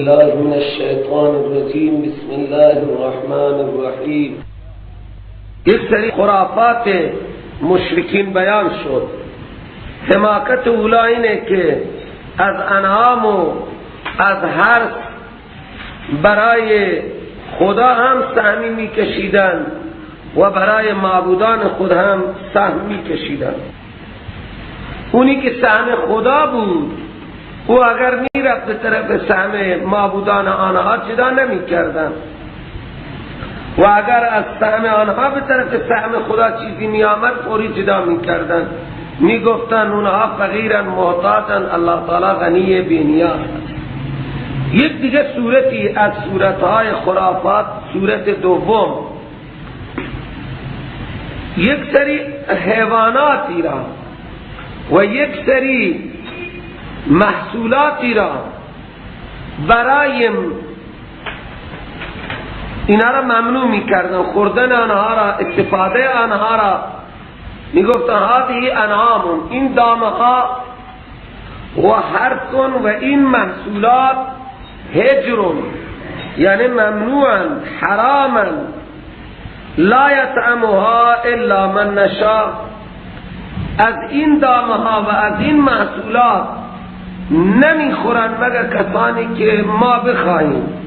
بالله من الشیطان الرجیم. بسم الله الرحمن الرحیم. یک سری خرافات مشرکین بیان شد. حماقت اولا اینه که از انعام و از حرث برای خدا هم سهمی میکشیدن و برای معبودان خود هم سهم میکشیدن. اونی که سهم خدا بود او اگر میرفت به طرف سهم معبودان آنها جدا نمیکردن و اگر از سهم آنها به طرف سهم خدا چیزی میآمد فوری جدا میکردن. میگفتن اونها فقیرن، محتاجن، الله تعالی غنی بی نیاز. یک دیگه صورتی از صورتهای خرافات، صورت دوم، یک سری حیواناتی را و یک سری محصولاتی را برای اینا را ممنوع میکردن، خوردن آنها را، استفاده آنها را. میگفتن هذه انعام، این دامها و حرث و این محصولات هجر، یعنی ممنوعا، حراما، لا یطعمها الا من نشاء. از این دامها و از این محصولات نمیخورن مگر کسانی که ما بخواهیم.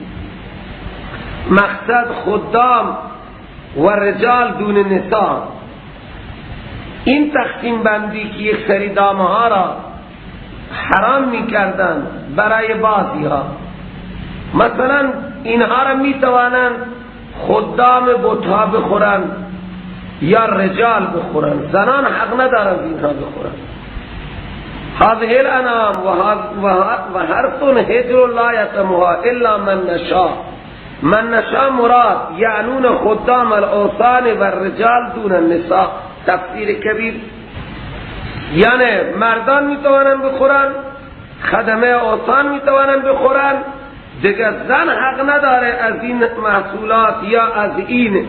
مقصد خدام و رجال دون نساء. این تقسیم بندی که یک سری دامها را حرام میکردن برای بعضی ها، مثلا اینها را میتوانند خدام بتها بخورن یا رجال بخورن، زنان حق ندارند اینها بخورن. هذه الانعام و حرث هجر لا یطعمها الا من نشاء. من نشاء مراد یعنون خدام الاوثان و الرجال دون النساء. تفسیر کبیر، یعنی مردان میتوانند بخورن، خدمه اوثان میتوانند بخورن، دیگه زن حق نداره از این محصولات یا از این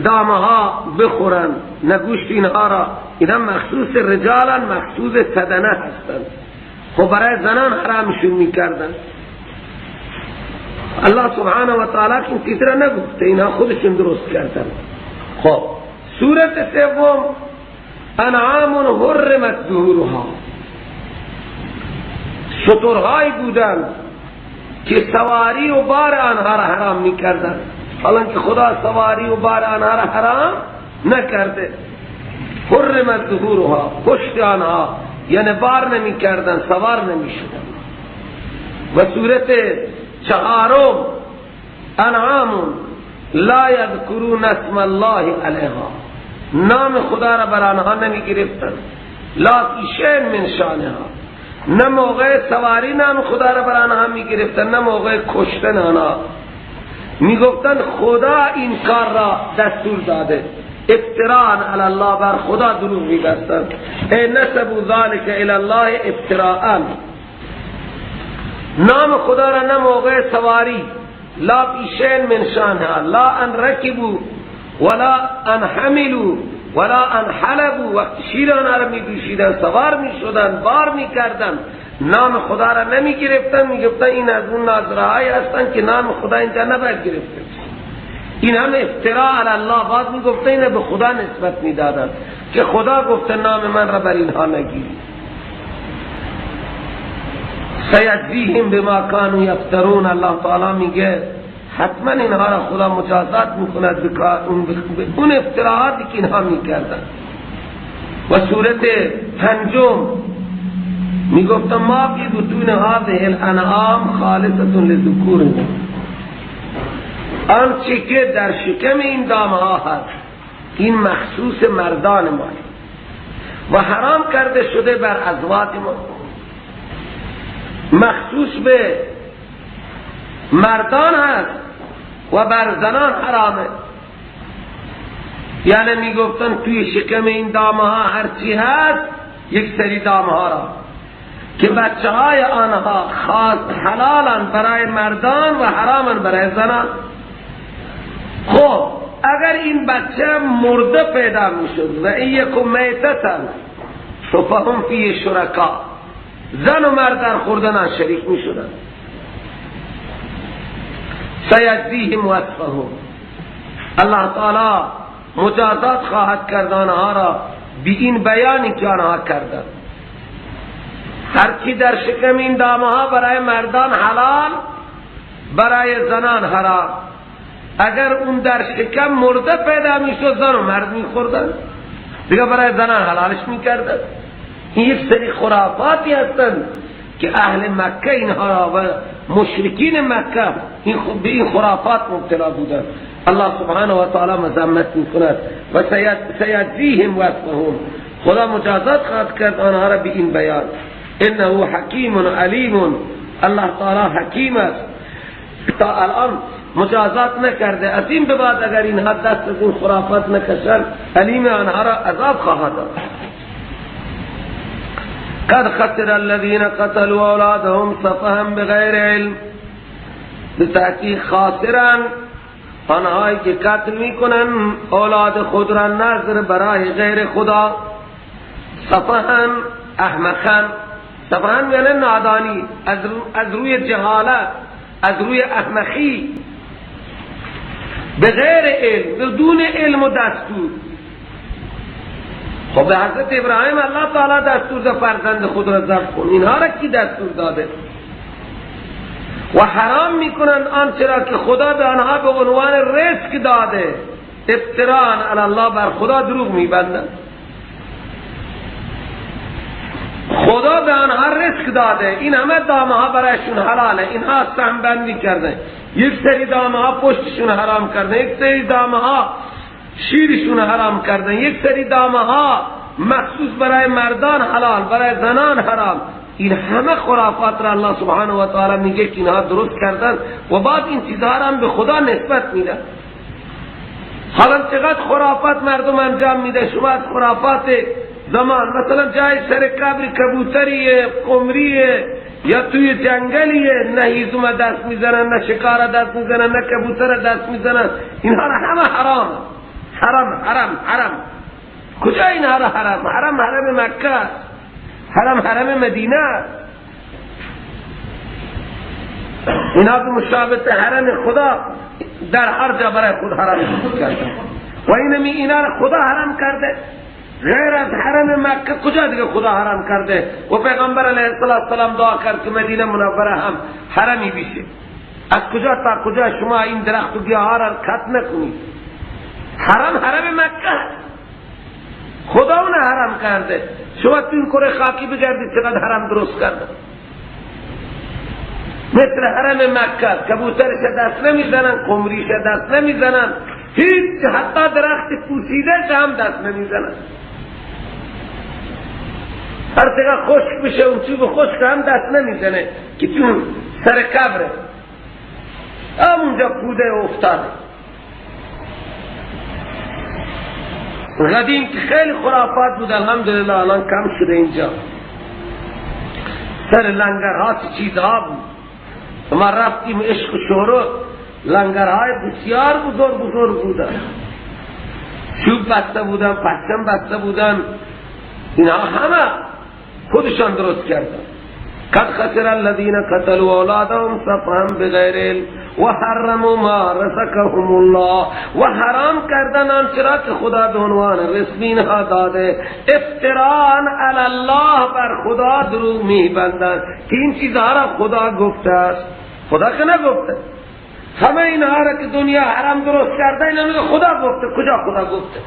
دامها بخورن، نه گوشت اینها را. اینا مخصوص رجالن، مخصوص سدنه هستن. خب برای زنان حرامشون میکردن. الله سبحانه و تعالی که این چیز را نگفته، اینها خودشون درست کردن. خب صورت سوم، انعام حرمت ظهورها، شترهایی بودند که سواری و بار آنها را حرام میکردن، حالانکه خدا سواری و بار آنها را حرام نکرده. حرمت ظهورها، پشت آنها، یعنی بار نمیکردن، سوار نمیشدن. و صورت چهارم، انعام لا یذکرون اسم الله علیها، نام خدا را بر آنها نمی گرفتن، لا فی شیء من شانها، نه موقع سواری نام خدا را بر آنها می گرفتن، نه موقع کشتن آنها. می گفتن خدا این کار را دستور داده، افتراء علی الله، بر خدا دروغ می بستن. ای نسبوا ذلک الی الله افتراء، نام خدا را نه موقع سواری، لا فی شیء من شانها، لا ان رکبوا ولا ان حملوا ولا ان حلبوا. وقت شیر آنها را می دوشیدن، سوار می شدن، بار می کردن، نام خدا را نمی گرفتن. می گفتن این از اون ناظرهایی هستن که نام خدا اینجا نباید گرفته. این هم افتراء علی الله. بعد می گفتن اینه به خدا نسبت می دادن که خدا گفته نام من را بر اینها نگیری. سیجزیهم بما کانوا یفترون. الله تعالی میگه حتما اینها را خدا مجازات میکند به اون افتراعاتی که اینها میکردن. و صورت پنجم، میگفتم ما فی بطون هذه الانعام خالصة لذکورنا، آنچه که در شکم این دامها هست این مخصوص مردان ما و حرام کرده شده بر ازواج ما، مخصوص به مردان هست و بر زنان حرامه. یعنی میگفتن توی شکم این دامها هرچی هست، یک سری دامها را که بچه های آنها خاص حلالن برای مردان و حرامن برای زنان. خب اگر این بچه مرده پیدا میشد و این یکو میتتن فهم فیه شرکا، زن و مرد در خوردن شریک می شدن. سیجزیهم وصفهم، الله تعالی مجازات خواهد کرد آنها را بی این بیانی که آنها کردند. هرچی در شکم این دامه ها برای مردان حلال، برای زنان حرام. اگر اون در شکم مرده پیدا میشد زن و مرد میخوردن، دیگه برای زنان حلالش میکردن. این یک سری خرافاتی هستند که اهل مکه اینها و مشرکین مکه به این خرافات مبتلا بودند. الله سبحانه و تعالی مذمت میکند و سیجزیهم وصفهم، خدا مجازات خواهد کرد آنها را به این بیان. انه حکیم علیم، الله تعالی حکیم است، تا الان مجازات نکرده، از این به بعد اگر اینها دست از این خرافات نکشند علیم آنها را عذاب خواهد داد. قد خسر الذين قتلوا اولادهم سفها بغیر علم، بتحقیق خاسران آنهایی که قتل میکنن اولاد خود را نذر برای غیر خدا. سفها احمقان، سفها یعنی نادانی، از روی جهالت، از روی احمقی، بغیر علم، بدون علم و دستور. خب به حضرت ابراهیم الله تعالی دستور داد فرزند خود را ذبح کن، اینها را کی دستور داده؟ و حرام میکنند آنچه را که خدا به آنها به عنوان رزق داده، افتراء علی الله، بر خدا دروغ میبندند. خدا به آنها رزق داده، این همه دامه ها برایشون حلاله، اینها سهم بندی کرده، یک سری دامه ها پشتشون حرام کرده، یک سری دامه ها شیرشون حرام کردن، یک سری دامه ها مخصوص برای مردان حلال، برای زنان حرام. این همه خرافات را الله سبحانه و تعالی میگه که اینها درست کردن و بعد این چیزها را هم به خدا نسبت میدن. حالا چقدر خرافات مردم انجام میده. شما از خرافات زمان، مثلا جای سر قبر کبوتریه، قمریه، یا توی جنگلیه، نه هیزم دست میزنن، نه شکار دست میزنن، نه کبوتر دست میزنن، اینها را همه حرام، حرام حرام حرام. کجا اینها را حرام؟ حرام حرم مکه، حرم حرم مدینه. اینها به مشابهت حرم خدا در هر جا برای خود حرام کردن و اینمی اینا را خدا حرام کرده. غیر از حرم مکه کجا دیگه خدا حرام کرده؟ و پیغمبر علیه السلام دعا کرد که مدینه منوره هم حرمی بشه. از کجا تا کجا شما این درخت و گیاه را کت نکنید؟ حرم حرم مکه، خدا اون حرم کرده. شما تو این کره خاکی بگردید چقدر حرم درست کرده. مثل حرم مکه کبوترش دست نمیزنن، قمریش دست نمیزنن، هیچ، حتی درخت پوسیده هم دست نمیزنن. هر چقدر خشک بشه اون چوب خشک هم دست نمیزنه که تو سر قبره، همونجا پوده افتاده. قدیم که خیلی خرافات بود، الحمدلله الان کم شده. اینجا سر لنگرها چه چیزها بود، ما رفتیم عشق و شهرت، لنگرهای بسیار بزرگ بزرگ بودن، چوب بسته بودن، پشم بسته بودن، اینها همه خودشان درست کردن. قد خسر الذين قتلوا اولادهم سفها بغیر علم وحرموا ما رزقهم الله، و حرام کردن آنچه را که خدا به عنوان رزق اینها داده. افتراء علی الله، بر خدا دروغ میبندند که این چیزها را خدا گفته است. خدا که نگفته. همه اینها را که دنیا حرام درست کرده اینا میگه خدا گفته. کجا خدا گفته؟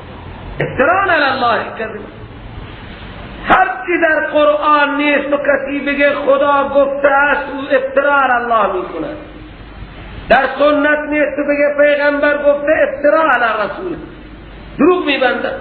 افتراء علی الله کذب. هر چی در قرآن نیست و کسی بگه خدا گفته است او افتراء علی الله میکند. در سنت نیست و بگه پیغمبر گفته، افتراء علی رسول، دروغ میبنده.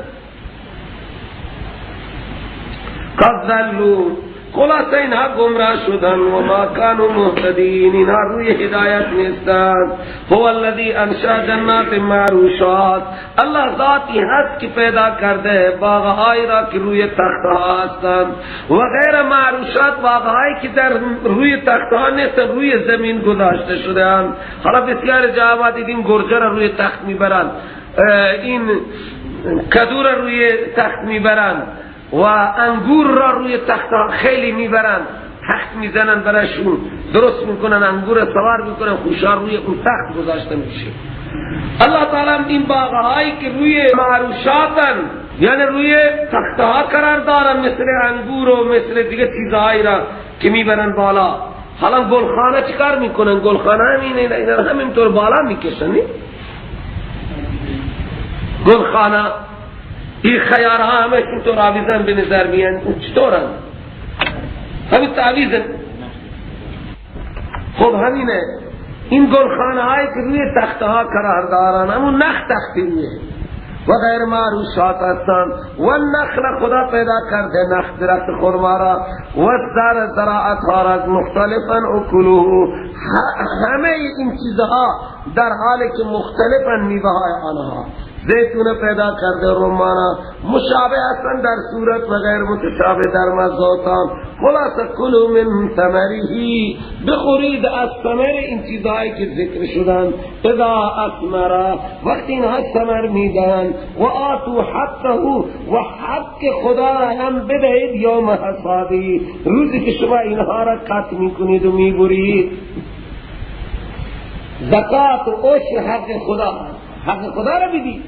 قد ضلوا، خلاصه اینها گمراه شدن. و ما کانوا مهتدین، اینها روی هدایت نیستند. هو الذی انشأ جنات معروشات، الله ذاتی هست که پیدا کرده باغهای را که روی تختها هستند، و غیر معروشات، باغهایی که در روی تختها نیستند، روی زمین گذاشته شدهاند. حالا بسیار جاها دیدیم گرجه را روی تخت میبرند، این کدو را روی تخت میبرند و انگور را روی تخت خیلی میبرند. تخت میزنن براشون درست میکنن، انگور سوار میکنن، خوشار روی اون تخت گذاشته میشه. الله تعالی این باغهایی که روی معروشاتن، یعنی روی تختها قرار دارن، مثل انگور و مثل دیگه چیزهایی را که میبرن بالا. حالا گلخانه چیکار میکنن؟ گلخانه همینه، اینا همینطور بالا میکشن. گلخانه این خیارها همه اینطور آویزن به نظر میان، چطورن؟ همین تعویزن. خب همینه این گلخانه هایی که روی تخته ها قرار دارن، همون نخ تختیه و غیر معروشات هستند. و نخل خدا پیدا کرده، نخ درخت خرما را، و زر زراعت ها را مختلفا اکلوه، همه این چیزها در حالی که مختلفا میوه های آنها. زیتون پیدا کرده، رمانا مشابه هستند در صورت و غیر متشابه در مذاتان. خلاص کلوا من ثمره، بخورید از ثمر این چیزهایی که ذکر شدن. اذا اثمر، وقتی اینها ثمر میدن، و آتوا حقه، و حق خدا هم بدهید، یوم حصادی، روزی که شما اینها را قطع میکنید و میبرید. زکات و عشر حق خدا، حق خدا را بدی،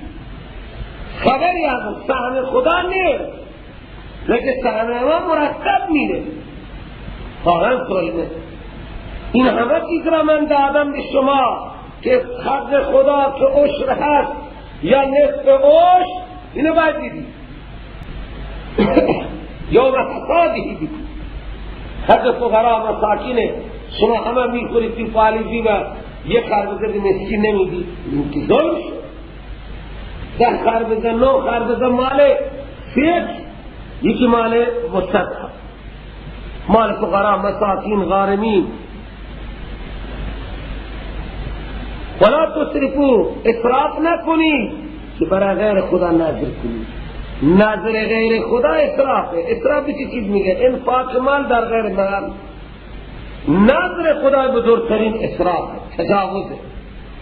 خبری از سهم خدا نیست، لیکن سهم ما مرتب میده. خواهم ظلمه. این همه چیز را من دادم به شما که حق خدا که عشر هست یا نصف عشر، اینو باید دیدی یوم حصاده دیدی. حق فقرا مساکینه، شما همه میخورید توی پالیزی و یک خربزه به مسکین نمیدی، این که ظلم شد. 10 خربزه، 9 خربزه مال سیک، یکی مال مستضعف، مال فقراء مساکین غارمین. ولا تسرفوا، اسراف نکنید که برای غیر خدا نذر کنید. نذر غیر خدا اسرافه. اسراف چه چیز میگه؟ انفاق مال در غیر مال. نظر خدا بزرگترین اسراف تجاوز.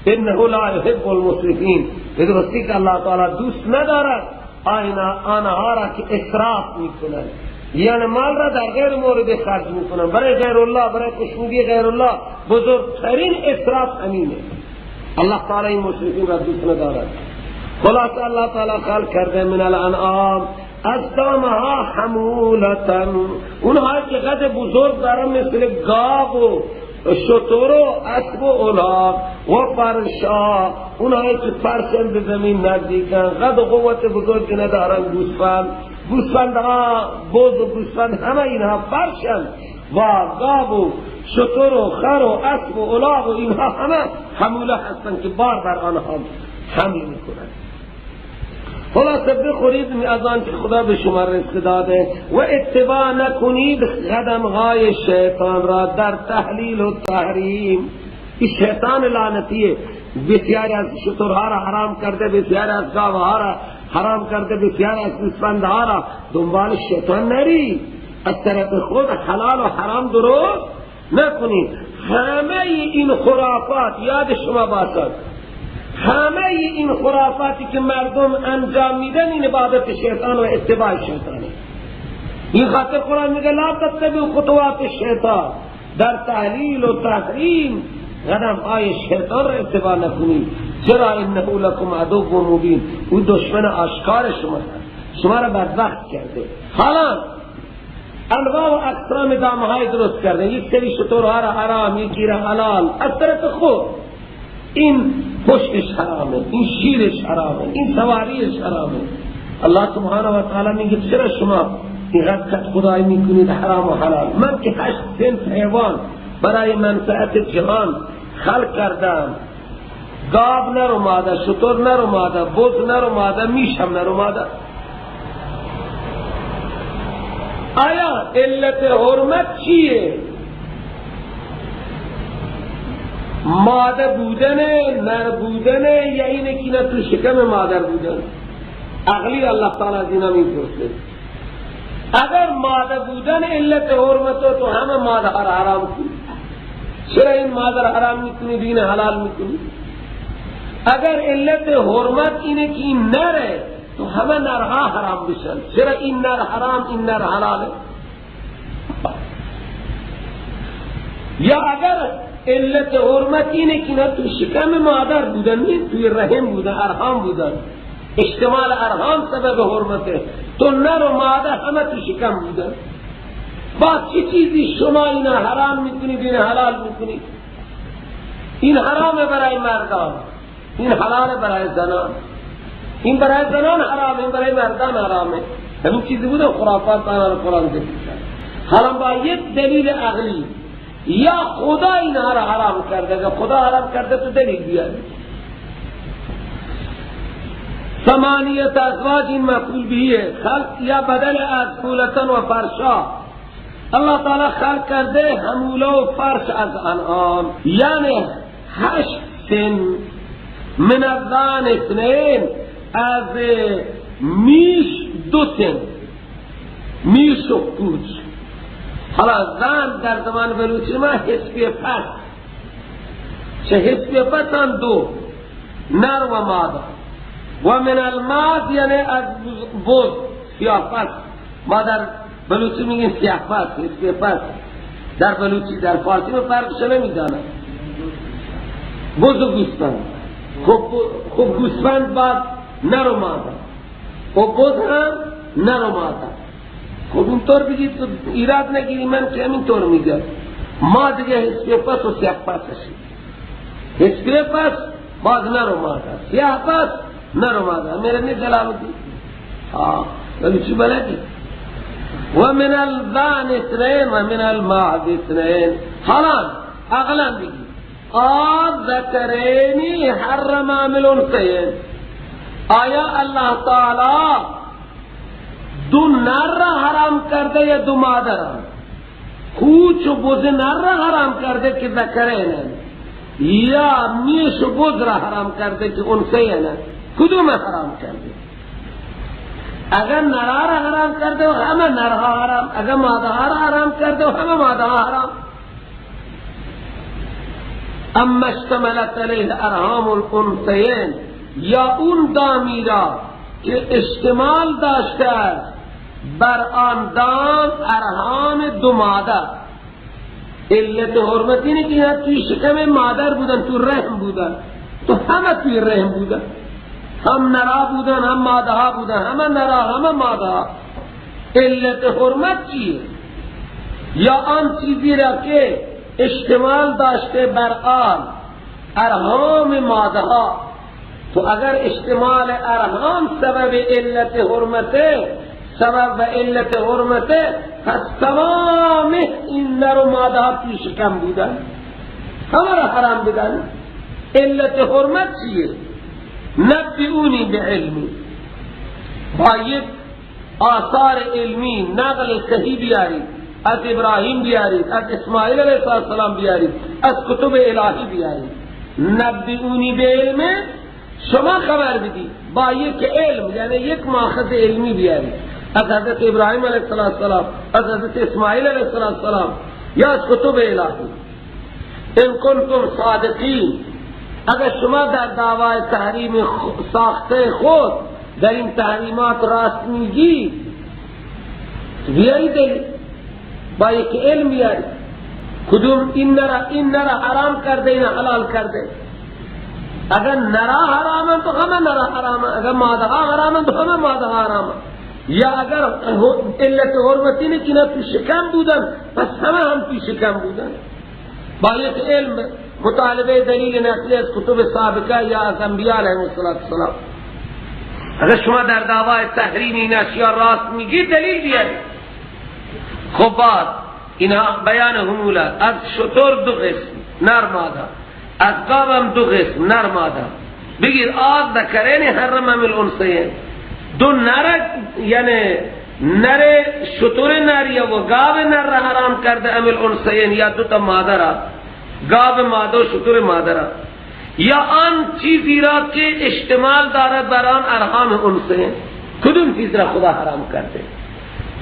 انه لا يحب المسرفین، به درستی که الله تعالی دوست ندارد آنها را که اسراف میکنند، یعنی مال را در غیر مورد خرج میکنند برای غیر الله، برای خوشنودی غیر الله. بزرگترین اسراف همینه. الله تعالی این مسرفین را دوست ندارد. خلاص الله تعالی خلق کرده من الانعام، از دامها حمولتن، اونها که قد بزرگ دارن مثل گاو و شتر و اسب و الاغ و فرشا، اونها که فرشن به زمین نزدیکن، قد و قوت بزرگ ندارن، گوسفند، گوسفندها، بز و گوسفند، همه اینها فرشن و گاو و شتر و خر و اسب و الاغ و اینها همه حموله هستن که بار بر آنها حمل میکنن. خلاصه بخورید از آن که خدا به شما رزق داده و اتباع نکنید قدمهای شیطان را در تحلیل و تحریم. این شیطان لعنتیه، بسیاری از شترها را حرام کرده، بسیاری از گاوها را حرام کرده، بسیاری از گوسفندها را. دنبال شیطان نری، از طرف خود حلال و حرام درست نکنید. همه این خرافات یاد شما باشد، همه این خرافاتی که مردم انجام میدن این عبادت شیطان و اتباع شیطانه. این خاطر قرآن میگه لا تتبعوا خطوات الشیطان، در تحلیل و تحریم قدم های شیطان را اتباع نکنید. چرا؟ انه لکم عدو مبین، او دشمن آشکار شما، شما را بدبخت کرده. حالا انواع و اقسام دامهای درست کرده، یک سری شترها را حرام، یکی را حلال، از طرف خود. این پشتش حرامه، این شیرش حرامه، این سواریش حرامه. الله سبحانه و تعالی میگه چرا شما اینقدر خدایی میکنید حرام و حلال؟ من که 8 صنف حیوان برای منفعت جهان خلق کردم، گاو نروماده، شتر نروماده، بز نروماده، میش هم نروماده. آیا علت حرمت چیه؟ ماده بودن، نر بودن، یا اینه که نه تو شکم مادر بودن؟ عقلی الله تعالی از اینا میپرسه. اگر ماده بودن علت حرمت تو همه ماده را حرام کنی، چرا این ماده را حرام میکنی دین حلال میکنی؟ اگر علت حرمت اینه که این نره، تو همه نرها حرام بشن، چرا این نر حرام این نر حلاله؟ یا اگر علت حرمت اینه که اینا تو شکم مادر بودن، نه توی رحم بودن، ارحام بودن، اشتمال ارحام سبب حرمته، تو نر و مادر همه تو شکم بودن، با چه چیزی شما اینا حرام میکنید این حلال میکنید؟ این حرامه برای مردان، این حلاله برای زنان، این برای زنان حرامه، این برای مردان حرامه. همین چیزی بوده خرافات آنها رو قرآن ذکر کرد. حالا با یک دلیل عقلی یا خدا اینها را حرام کرده، اگر خدا حرام کرده تو دلیل بیاری. ثمانیت ازواج این مفعول بهیه، خلق یا بدل از حمولتن و فرشا. الله تعالی خلق کرده حموله و فرش از انعام، یعنی 8 سن من الضان 2، از میش 2 سن، میش و کوچ. حالا زن در زمان بلوچی ما حسبی پس، چه حسبی پس هم 2 نر و ماده. و من الماز یعنی از بز سیاه پس، ما در بلوچی میگیم سیاه پس، حسبی پس در بلوچی، در فارسی ما فرقش نمیدانم. بز و گوسفند، خب گوسفند بعد نر و ماده، خب بز هم نر و ماده. خب اینطور بگید تو ایراد نگیری، من که همینطور میگم. ما دیگه حسبی پس و سیاه پس هشیم، حسبی پس باز نر و ماده، سیاه پس نر و ماده. میره نی جلالتی ها ولی چی بلدی؟ و من الضان 2 و من المعز 2. حالا اغلا بگی الذکرین حرم ام الانثیین، آیا الله تعالی 2 نر را حرام کرده یا 2 ماده را؟ کوچ و بز نر را حرام کرده که ذکرین، یا میش و بز را حرام کرده که انثیین؟ کدوم حرام کرده؟ اگر نرها را حرام کرده و همه نرها حرام، اگر ماده ها را حرام کرده و همه ماده ها حرام. اما اشتملت علیه ارحام الانثیین، یا اون دامی را که اشتمال داشته است بر آن دام ارحام 2 ماده. علت حرمت اینه که اینا توی شکم مادر بودن، تو رحم بودن، تو همه توی رحم بودن، هم نرا بودن هم ماده ها بودن، همه نرا همه ماده ها. علت حرمت چیه؟ یا آن چیزی را که اشتمال داشته بر آن ارحام ماده ها، تو اگر اشتمال ارحام سبب علت حرمته، سبب و علت حرمته، پس تمام این نر و ماده ها توی شکم بودن، همه را حرام بدن. علت حرمت چیه؟ نبئونی بعلمی، با یک آثار علمی نقل صحیح بیارید، از ابراهیم بیارید، از اسماعیل علیه السلام بیارید، از کتب الهی بیارید. نبئونی بعلم، شما خبر بدید با یک علم، یعنی یک ماخذ علمی بیارید از حضرت ابراهیم علیه السلام، از حضرت اسماعیل علیه السلام، یا از کتب الهی. ان کنتم صادقین، اگر شما در دعوای تحریم ساخته خود در این تحریمات راست میگی، بیاری دلیل، با یک علم بیاری. کدوم این نرا حرام کرده، این حلال کرده؟ اگر نرا حرامن تو همه نرا حرامن، اگر ماده ها حرامن تو همه ماده ها حرامن. یا اگر علت حرمتی اینه که اینا تو شکم بودن، پس همه هم تو شکم بودن. با یک علم مطالبه دلیل نقلی از کتب سابقه یا از انبیاء علیهم السلام. اگر شما در دعوای تحریم این اشیاء راست میگی دلیل بیارید. خب بعد اینا بیان حموله، از شتر 2 قسم نر ماده، از گاو هم 2 قسم نر ماده. بگیر آز ذکرین حرم ام الانثیین، 2 نر، یعنی نر شتر نر یا و گاو نر را حرام کرده ام الانثیین، یا 2 تا ماده را، گاو ماده و شتر ماده را، یا آن چیزی را که اشتمال دارد بر آن ارحام انثیین. کدوم چیز را خدا حرام کرده؟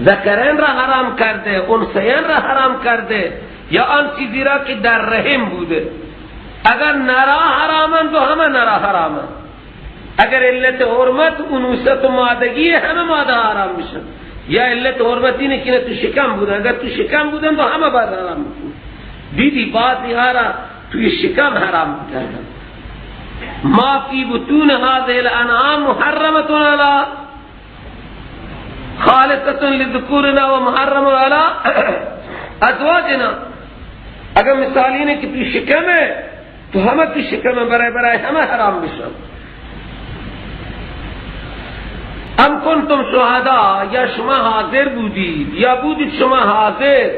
ذکرین را حرام کرده، انثیین را حرام کرده، یا آن چیزی را که در رحم بوده؟ اگر نرا حرامن تو همه نرا حرامن. اگر علت حرمت انوثت و مادگی، همه ماده حرام میشن. یا علت حرمت اینه که تو شکم بودن، اگر تو شکم بودن تو همه باید حرام میشن. دیدی بعضی ها را توی شکم حرام کردن. ما فی بطون هذه الانعام محرمة علی خالصة لذکورنا و محرم علی ازواجنا. اگر مثال اینه که توی شکمه، تو همه توی شکمه، برای همه حرام بشن. ام کنتم شهدا، یا شما حاضر بودید، یا بودید شما حاضر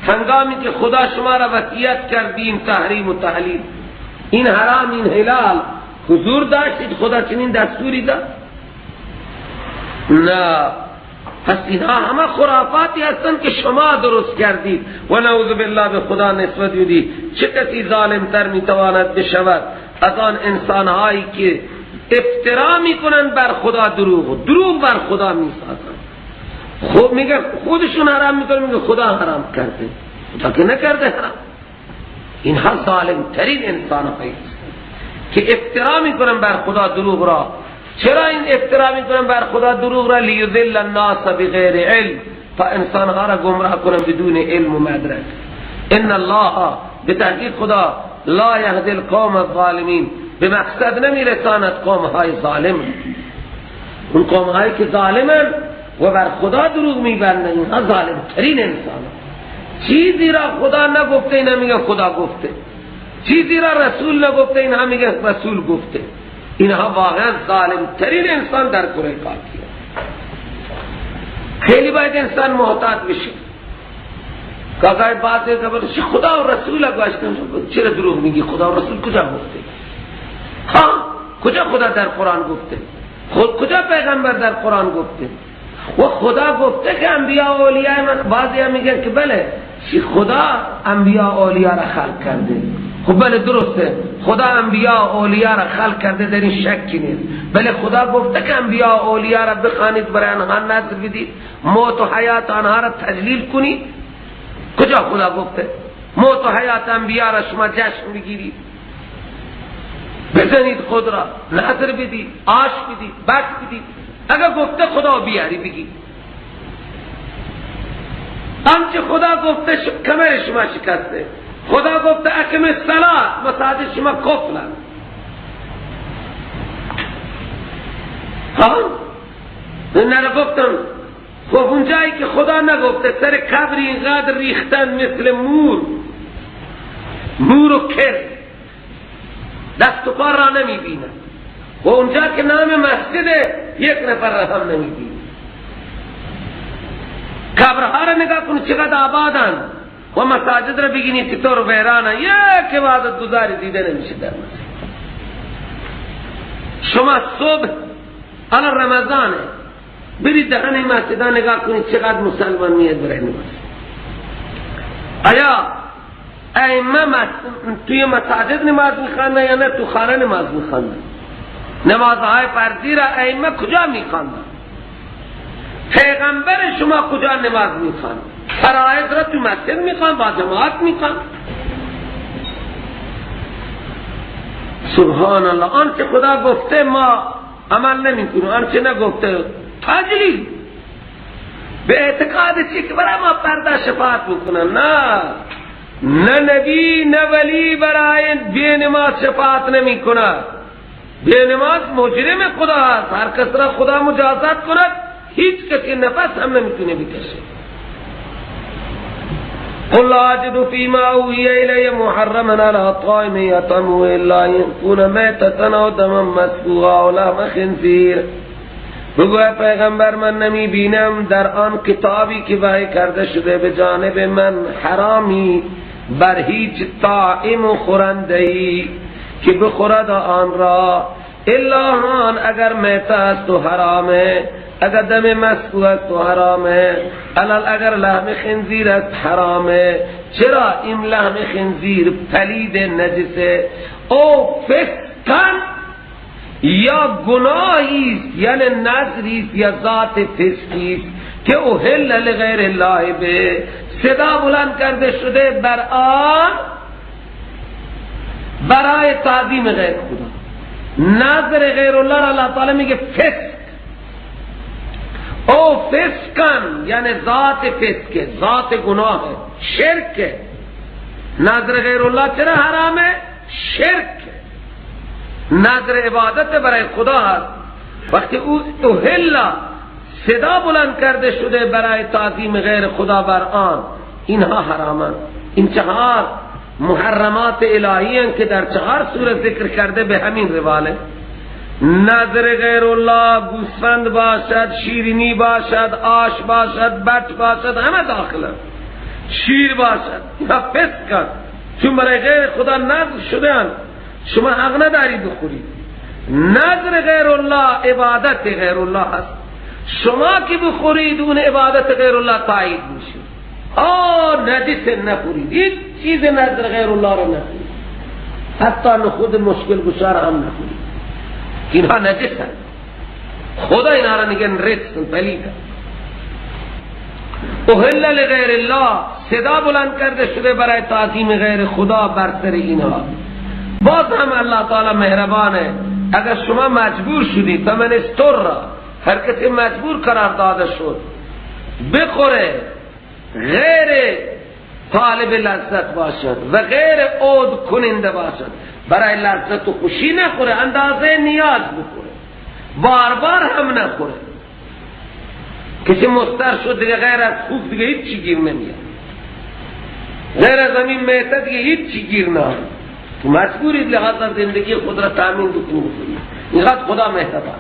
هنگامی که خدا شما را وصیت کردیم تحریم و تحلیل، این حرام این حلال، حضور داشتید خدا چنین دستوری داد؟ نه. پس اینها همه خرافاتی هستند که شما درست کردید و نعوذ بالله به خدا نسبت میدید. چه کسی ظالمتر میتواند بشود از آن انسانهایی که افترا میکنن بر خدا، دروغ دروغ بر خدا میسازن. خب میگه خودشون حرام میکنن، میگه خدا حرام کرده، خدا که نکرده حرام. اینها ظالم ترین انسان هایی که افترا میکنن بر خدا دروغ را. چرا این افترا میکنن بر خدا دروغ را؟ لیذل الناس بغیر علم، تا انسانها را گمراه کنن بدون علم و مدرک. ان الله، به تحقیق خدا، لا یهدی القوم الظالمین، به مقصد نمیرساند قوم های ظالم. اون قوم هایی که ظالمن و بر خدا دروغ میبندن، اینها ظالم ترین انسان. چیزی را خدا نگفته اینا میگه خدا گفته، چیزی را رسول نگفته اینها میگه رسول گفته. اینها واقعا ظالم ترین انسان در کره خاکیه. خیلی باید انسان محتاط بشه. گاهی بعضی که خدا و رسول گوشتن، چرا دروغ میگی؟ خدا و رسول کجا گفته؟ ها کجا خدا در قرآن گفته؟ خود کجا پیغمبر در قرآن گفته؟ و خدا گفته که انبیاء و اولیاء من. بعضی هم میگن که بله خدا انبیاء و اولیاء را خلق کرده. خب بله درسته، خدا انبیاء و اولیاء را خلق کرده، در این شکی نیست. بله خدا گفته که انبیاء و اولیاء را بخوانید، برای آنها نذر بدید، موت و حیات آنها را تجلیل کنید. کجا خدا گفته موت و حیات انبیاء را شما جشن بگیرید، بزنید خود را، نذر بدید، آش بدید، بک بدید؟ اگر گفته خدا بیاری بگی. آنچه خدا گفته کمر شما شکسته، خدا گفته اقیم الصلاة، مساجد شما قفلن. ها نه گفتم خب اونجایی که خدا نگفته سر قبر اینقدر ریختن مثل مور، مور و کر، دست و پا را نمی بینن. و اونجا که نام مسجد یک نفر را هم نمی بینن. قبرها را نگاه کن چقدر آبادن و مساجد را بگینی چطور ویرانه، یک عبادت گزاری دیده نمیشه در مسجد. شما صبح الان رمضانه، برید دهن این مسجدها نگاه کنید چقدر مسلمان میاد برای نماز. آیا ائمه توی مساجد نماز میخوانند یا نه تو خانه نماز میخوانند؟ نمازهای فرضی را ائمه کجا میخوانند؟ پیغمبر شما کجا نماز میخوانند؟ فرائض را تو مسجد میخوان، با جماعت میخوان. سبحان الله. آنچه خدا گفته ما عمل نمیکنیم، آنچه نگفته تجلیل به اعتقاد چی که برای ما پرده شفاعت میکنن. نه، نه نبی نه ولی برای بی نماز شفاعت نمی کند. بی نماز مجرم خدا است، هر کس را خدا مجازات کند هیچ کسی نفس هم نمیتونه بکشه. قل لا اجد فيما اوحي الي محرما على طاعم يطعمه الا ان يكون ميتة او دما مسفوحا او لحم خنزير. بگو پیغمبر من نمی بینم در آن کتابی که وحی کرده شده به جانب من حرامی بر هیچ طاعم و خورنده‌ای که بخورد آن را، الا آن اگر میته است و حرامه، اگر دم مسفوح است و حرامه، اگر لحم خنزیر است حرامه. چرا این لحم خنزیر پلید نجسه؟ او فسقن یا گناهی است، یعنی نذری است یا ذات فسقی است که اهل لغیر الله به، صدا بلند کرده شده بر آن برای تعظیم غیر خدا. نذر غیر الله را اللہ تعالی میگه فسق. او فسقن یعنی ذات فسق، ذات گناه، شرک. نذر غیر الله چرا حرامه؟ شرک. نذر عبادت برای خدا هست. وقتی او اهل صدا بلند کرده شده برای تعظیم غیر خدا بر آن، اینها حرامن. این چهار محرمات الهی ہیں که در چهار سوره ذکر کرده به همین رواله. نذر غیر الله گوسفند باشد، شیرینی باشد، آش باشد، بط باشد، همه داخله، شیر باشد، اینها فسق، چون برای غیر خدا نذر شده، شما حق نداری بخورید. نذر غیر الله عبادت غیر الله هست، شما که بخورید اون عبادت غیر الله تایید میشه. نجس نخورید، هیچ چیز نذر غیر الله را نخورید، حتی نخود مشکل گشار هم نخورید، اینها نجس هست. خدا اینها را میگن رجس، پلید. اهل لغیر الله صدا بلند کرده شده برای تعظیم غیر خدا بر سر اینها. باز هم الله تعالی مهربانه، اگر شما مجبور شدید، فمن استر، هر کسی مجبور قرار داده شد بخوره، غیر طالب لذت باشد و غیر عود کننده باشد، برای لذت و خوشی نخوره، اندازه نیاز بخوره، بار بار هم نخوره. کسی مستر شد دیگه غیر از خوک دیگه هیچ چی گیر نمیاد، غیر از همین میته دیگه هیچ چی گیر نمیاد، تو مجبورید لحاظا زندگی خود را تامین بکنی بخوری. اینقدر خدا مهربان.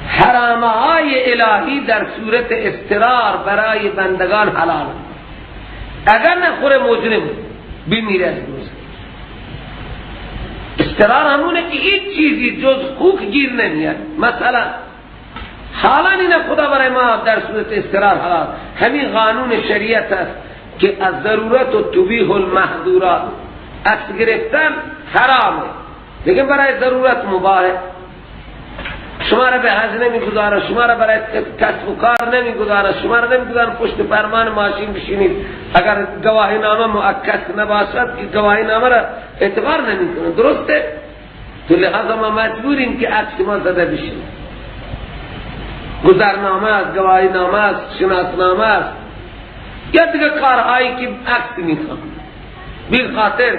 حرامهای الهی در صورت اضطرار برای بندگان حلال، اگر نخوره مجرم بمیره از دوزخ. اضطرار همونه که هیچ چیزی جز خوک گیر نمیاد. مثلا حالا اینه خدا برای ما در صورت اضطرار حلال، همین قانون شریعت است که از ضرورت و تبیح المحظورات، عکس گرفتن حرامه لیکن برای ضرورت مباحه. شما را به حج نمیگذاره، شما را برای کسب و کار نمیگذاره، شما را نمیگذاره پشت فرمان ماشین بشینید، اگر گواهی نامه مؤکد نباشد که گواهی نامه را اعتبار نمیکنه. درسته؟ تو لحاظا ما مجبوریم که عکس ما زده بشیم، گذرنامه است، گواهی نامه است، شناسنامه است، یا دیگه کارهایی که عکس میخوان. بی خاطر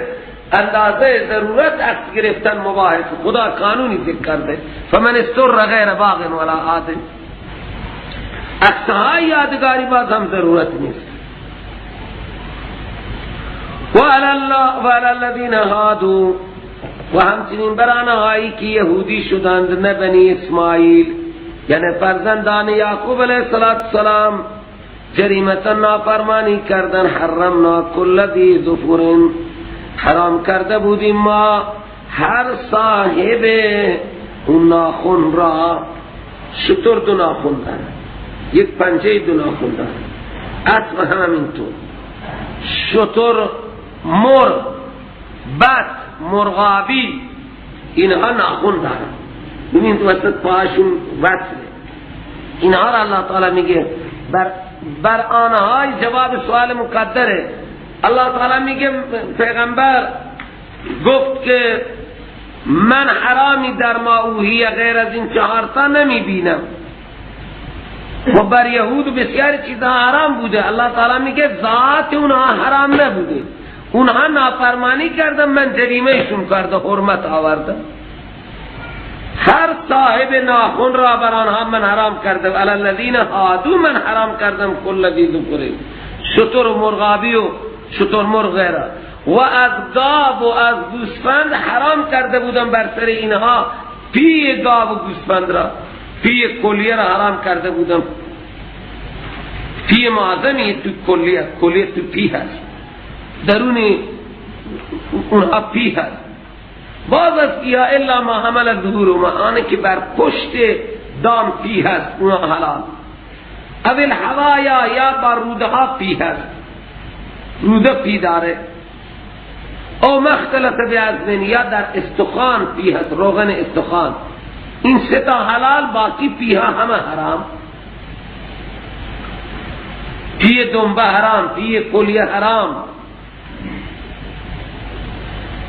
اندازه ضرورت عکس گرفتن مباح، خدا قانونی ذکر کرده، فمن استر غیر باغ ولا عاد. عکس‌های یادگاری باز هم ضرورت نیست. وعلى الذین هادوا، و همچنین بر آنهایی که یهودی شدند، نه بنی اسماعیل، یعنی فرزندان یعقوب علیه السلام، جریمتا نافرمانی کردن، حرمنا کل ذی ظفر، حرام کرده بودیم ما هر صاحب اون ناخن را. شتر دو ناخن داره، یک پنجه دو ناخن داره، اسب هم همینطور، شتر، مرغ، بط، مرغابی، اینها ناخن دارن، ببین تو وسط پاشون وصله. اینها را الله تعالی میگه بر آنهای جواب سوال مقدره. الله تعالی میگه پیغمبر گفت که من حرامی در ما اوهی غیر از این چهارتا نمی بینم، و بر یهود بسیار چیزها حرام بوده. الله تعالی میگه ذات اونها حرام نبوده، اونها نافرمانی کردن، من جریمه شون کرده، حرمت آورده. هر صاحب ناخن را بر آنها من حرام کردم، علی الذین هادو من حرام کردم کل ذی ظفر، شتر و مرغابی و شتر مرغ غیره، و از گاو و از گوسفند حرام کرده بودم بر سر اینها، پی گاو و گوسفند را، پی کلیه را حرام کرده بودم. پی معظمی تو کلیه، کلیه تو پی هست، درون اونها پی هست. باز از یا الا ما حمل ظهور ما، آنه که بر پشت دام پی هست اونها حلال. اول حوایا، یا بر روده ها پی هست، روده پی داره. او مختلط بعظم، یا در استخوان پی هست، روغن استخوان. این سه تا حلال، باقی پیها همه حرام. پی دنبه حرام، پی کلیه حرام.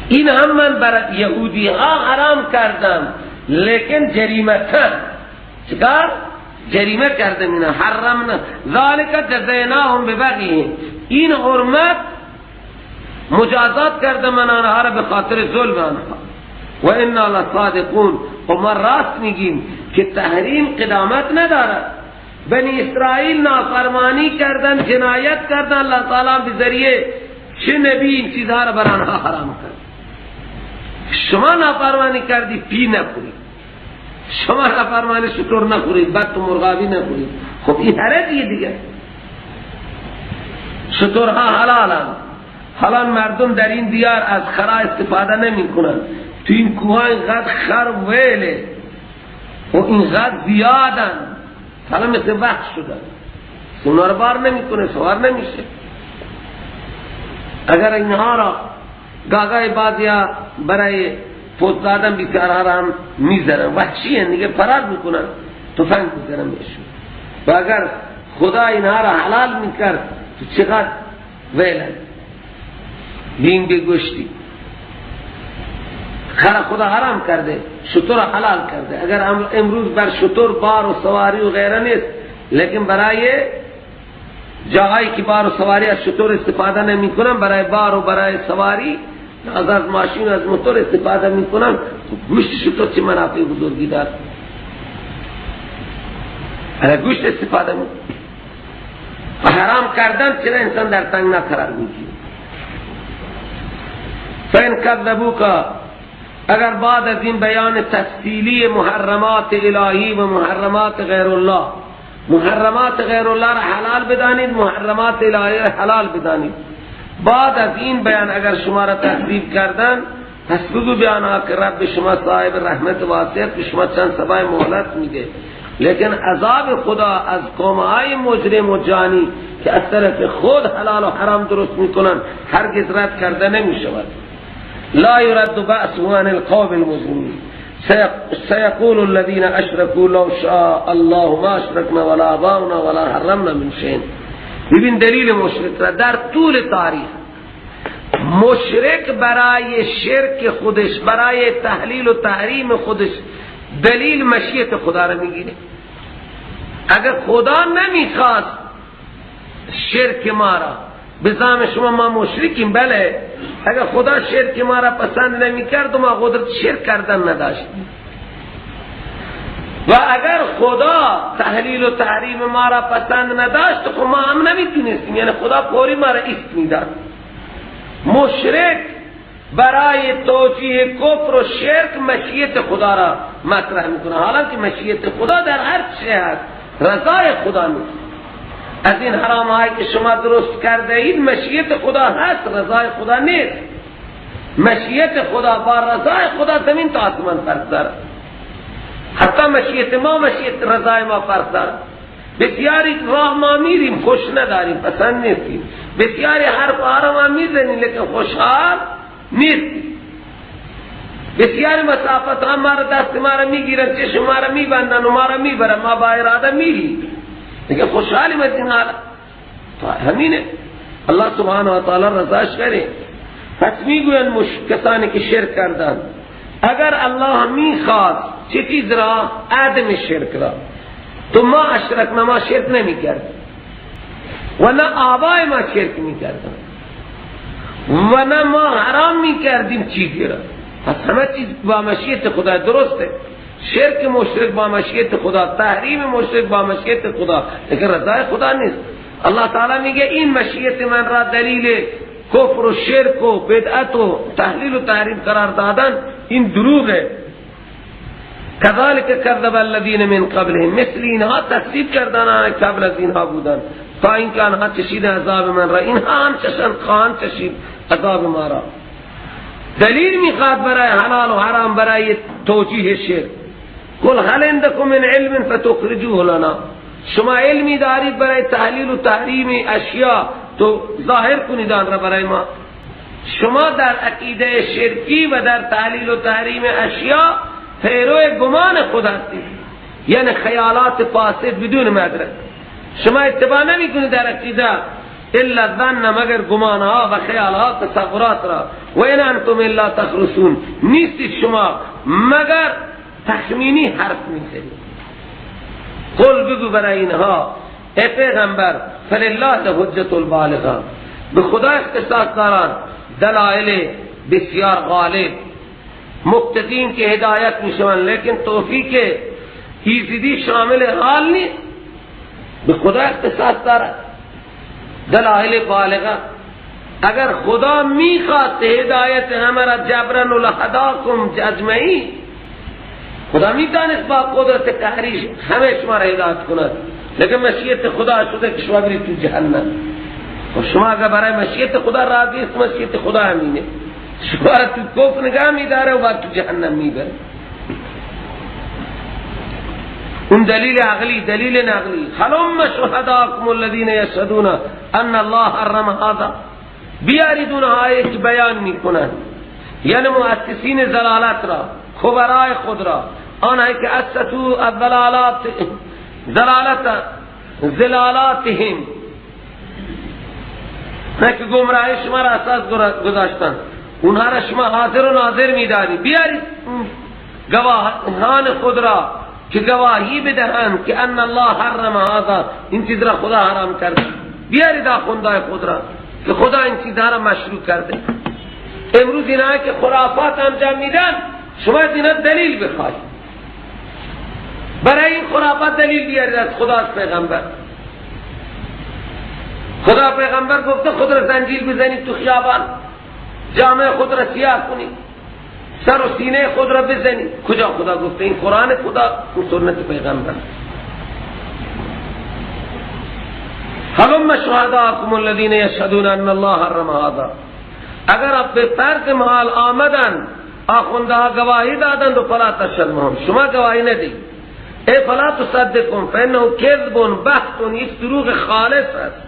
این هم من برای یهودی ها حرام کردم، لیکن جریمتن چکار؟ جریمه کردم اینا. حرمنا ذالک جزیناهم ببغیهم، این حرمت مجازات کردم من آنها را به خاطر ظلم آنها. و انا لصادقون، و ما راست میگیم که تحریم قدامت ندارد. بنی اسرائیل نافرمانی کردن، جنایت کردن، اللہ تعالی به ذریعه چه نبی این چیزها را بر آنها حرام کرد. شما نافرمانی کردی پی نخورید، شما نافرمانی شتر نخورید، بط و مرغابی نخورید. خب این حرجیه دیگه. شترها حلالند، حالا مردم در این دیار از خرا استفاده نمی کنن. تو این کوه اینقدر خر ویله و اینقدر زیادن، حالا مثل وحش شدن، اونا رو بار نمی کنه، سوار نمیشه. اگر اینها را گاگای بعضیا برای فوت دادن بیچارها را هم میزنن، وحشی هن دیگه، فرار میکنن، تفنگ میزنن بهشون. و اگر خدا اینها را حلال میکرد تو چقدر ویلن بین بگوشتی. خر خدا حرام کرده، شتر حلال کرده. اگر امروز بر شتر بار و سواری و غیره نیست، لیکن برای جاهایی که بار و سواری از شتر استفاده نمی کنن، برای بار و برای سواری از ماشین از موتور استفاده می کنن، گوشت شتر چه منافع بزرگی دار؟ اگر گوشت استفاده می و حرام کردن چرا انسان در تنگ قرار میگیره؟ فإن کذبوک، اگر بعد از این بیان تفصیلی محرمات الهی و محرمات غیر الله، محرمات غیر الله را حلال بدانید، محرمات الهی را حلال بدانید، بعد از این بیان اگر شما را تکذیب کردن، پس بگو به آنها که رب شما صاحب رحمت واسع به شما چند سبای مهلت میده، لیکن عذاب خدا از قومهای مجرم و جانی که از طرف خود حلال و حرام درست میکنن هرگز رد کرده نمیشود. لا يرد بأسه عن القوم المجرمين. سيقول الذين اشركوا لو شاء الله ما اشركنا ولا آباؤنا ولا حرمنا من شيء. ببین دلیل مشرک را در طول تاریخ، مشرک برای شرک خودش، برای تحلیل و تحریم خودش دلیل مشیت خدا را میگیره. اگر خدا نمیخواست شرک ما را، به زعم شما ما مشرکیم، بله، اگر خدا شرک ما را پسند نمی کرد ما قدرت شرک کردن نداشتیم، و اگر خدا تحلیل و تحریم ما را پسند نداشت خب ما هم نمیتونستیم، یعنی خدا فوری ما را ایست میداد. مشرک برای توجیه کفر و شرک مشیت خدا را مطرح میکنه، حالانکه مشیت خدا در هر چه هست، رضای خدا نیست. از این حرام هایی که شما درست کرده اید مشیت خدا هست، رضای خدا نیست. مشیت خدا با رضای خدا زمین تا آسمان فرق دارد، حتی مشیت ما مشیت رضای ما فرق دارد. بسیاری راه ما میریم خوش نداریم، پسند نیستیم، بسیاری حرف ها ما میزنیم لیکن خوشحال نیستیم، بسیاری مسافت ها ما را دست ما را میگیرن، چشم ما را میبندن و ما را میبرن، ما با اراده میریم لیکن خوشحالی از این حالت. همینه الله سبحانه و تعالی رضاش کرے. پس میگوین کسانی که شرک کردن، اگر الله میخواست چه چیز را؟ عدم شرک را، تو ما اشرکنا، ما شرک نمی کرد و نه آبای ما شرک می کردن و نه ما حرام می کردیم چیزی را. پس همه چیز با مشیت خدا درسته، شرک مشرک با مشیت خدا، تحریم مشرک با مشیت خدا، لیکن رضای خدا نیست. الله تعالی میگه این مشیت من را دلیل کفر و شرک و بدعت و تحلیل و تحریم قرار دادن این دروغه. کذالک کذب الذین من قبلهم، مثل اینها تکذیب کردن آن قبل از اینها بودن، تا اینکه آنها چشید عذاب من را، اینها هم چشند خواهند چشید عذاب ما را. دلیل میخواد برای حلال و حرام، برای توجیه شرک. قل هل عندكم من علم فتخرجوه لنا، شما علمی دارید برای تحلیل و تحریم اشیاء تو ظاهر کنید آن را برای ما. شما در عقیده شرکی و در تحلیل و تحریم اشیاء پیرو گمان خود هستید، یعنی خیالات فاسد بدون مدرک. شما اتباع نمی کنید در عقیده الا ظن، مگر گمانها و خیالها تصورات را. و این انتم الا تخرسون، نیستید شما مگر تخمینی حرف میزنید. قل بگو برای اینها ای پیغمبر فلله الحجة البالغه، به خدا اختصاص دارند دلائل بسیار غالب، مقتدین که هدایت میشوند، لیکن توفیق ایزدی شامل حال نیست. به خدا اختصاص دارد دلائل بالغه. اگر خدا میخواست هدایت همه را جبرا لهداکم اجمعین، خدا میدانست با قدرت قهری همه شما را هدایت کند، لیکن مشیت خدا شده که شما برید تو جهنم. و شما اگر برای مشیت خدا راضی است، مشیت خدا همینه، شما را تو کفر نگاه میداره و بعد تو جهنم میبره. اون دلیل عقلی، دلیل نقلی. هلم شهداکم الذین یشهدون ان الله حرم هذا، بیارید اونهایی که بیان میکنن، یعنی مؤسسین ضلالت را، خبرای خود را، آنهایی که اسسوا الضلالات ضلالت ضلالاتهم، نه که گمراهی شما را اساس گذاشتن، اونها را شما حاضر و ناظر میدانی. بیارید گواهان خود را که گواهی بدهند که ان الله حرم هذا، این چیز را خدا حرام کرده. بیارید آخوندهای خود را که خدا این چیزها را مشروع کرده. امروز اینها که خرافات انجام میدن، شما از اینها دلیل بخواید، برای این خرافات دلیل بیارید از خدا، از پیغمبر. خدا پیغمبر گفته خود را زنجیر بزنید تو خیابان، جامعه خود را سیاه کنید، سر و سینه خود را بزنید. کجا خدا گفته؟ این قرآن خدا و سنت پیغمبر. هلم شهداکم الذین یشهدون ان الله حرم هذا. اگر اب به فرض محال آمدن آخوندها گواهی دادند و فلا تشهد معهم، شما گواهی ندید. ای فلا تصدقون فانه کذب بحت، یک دروغ خالص است.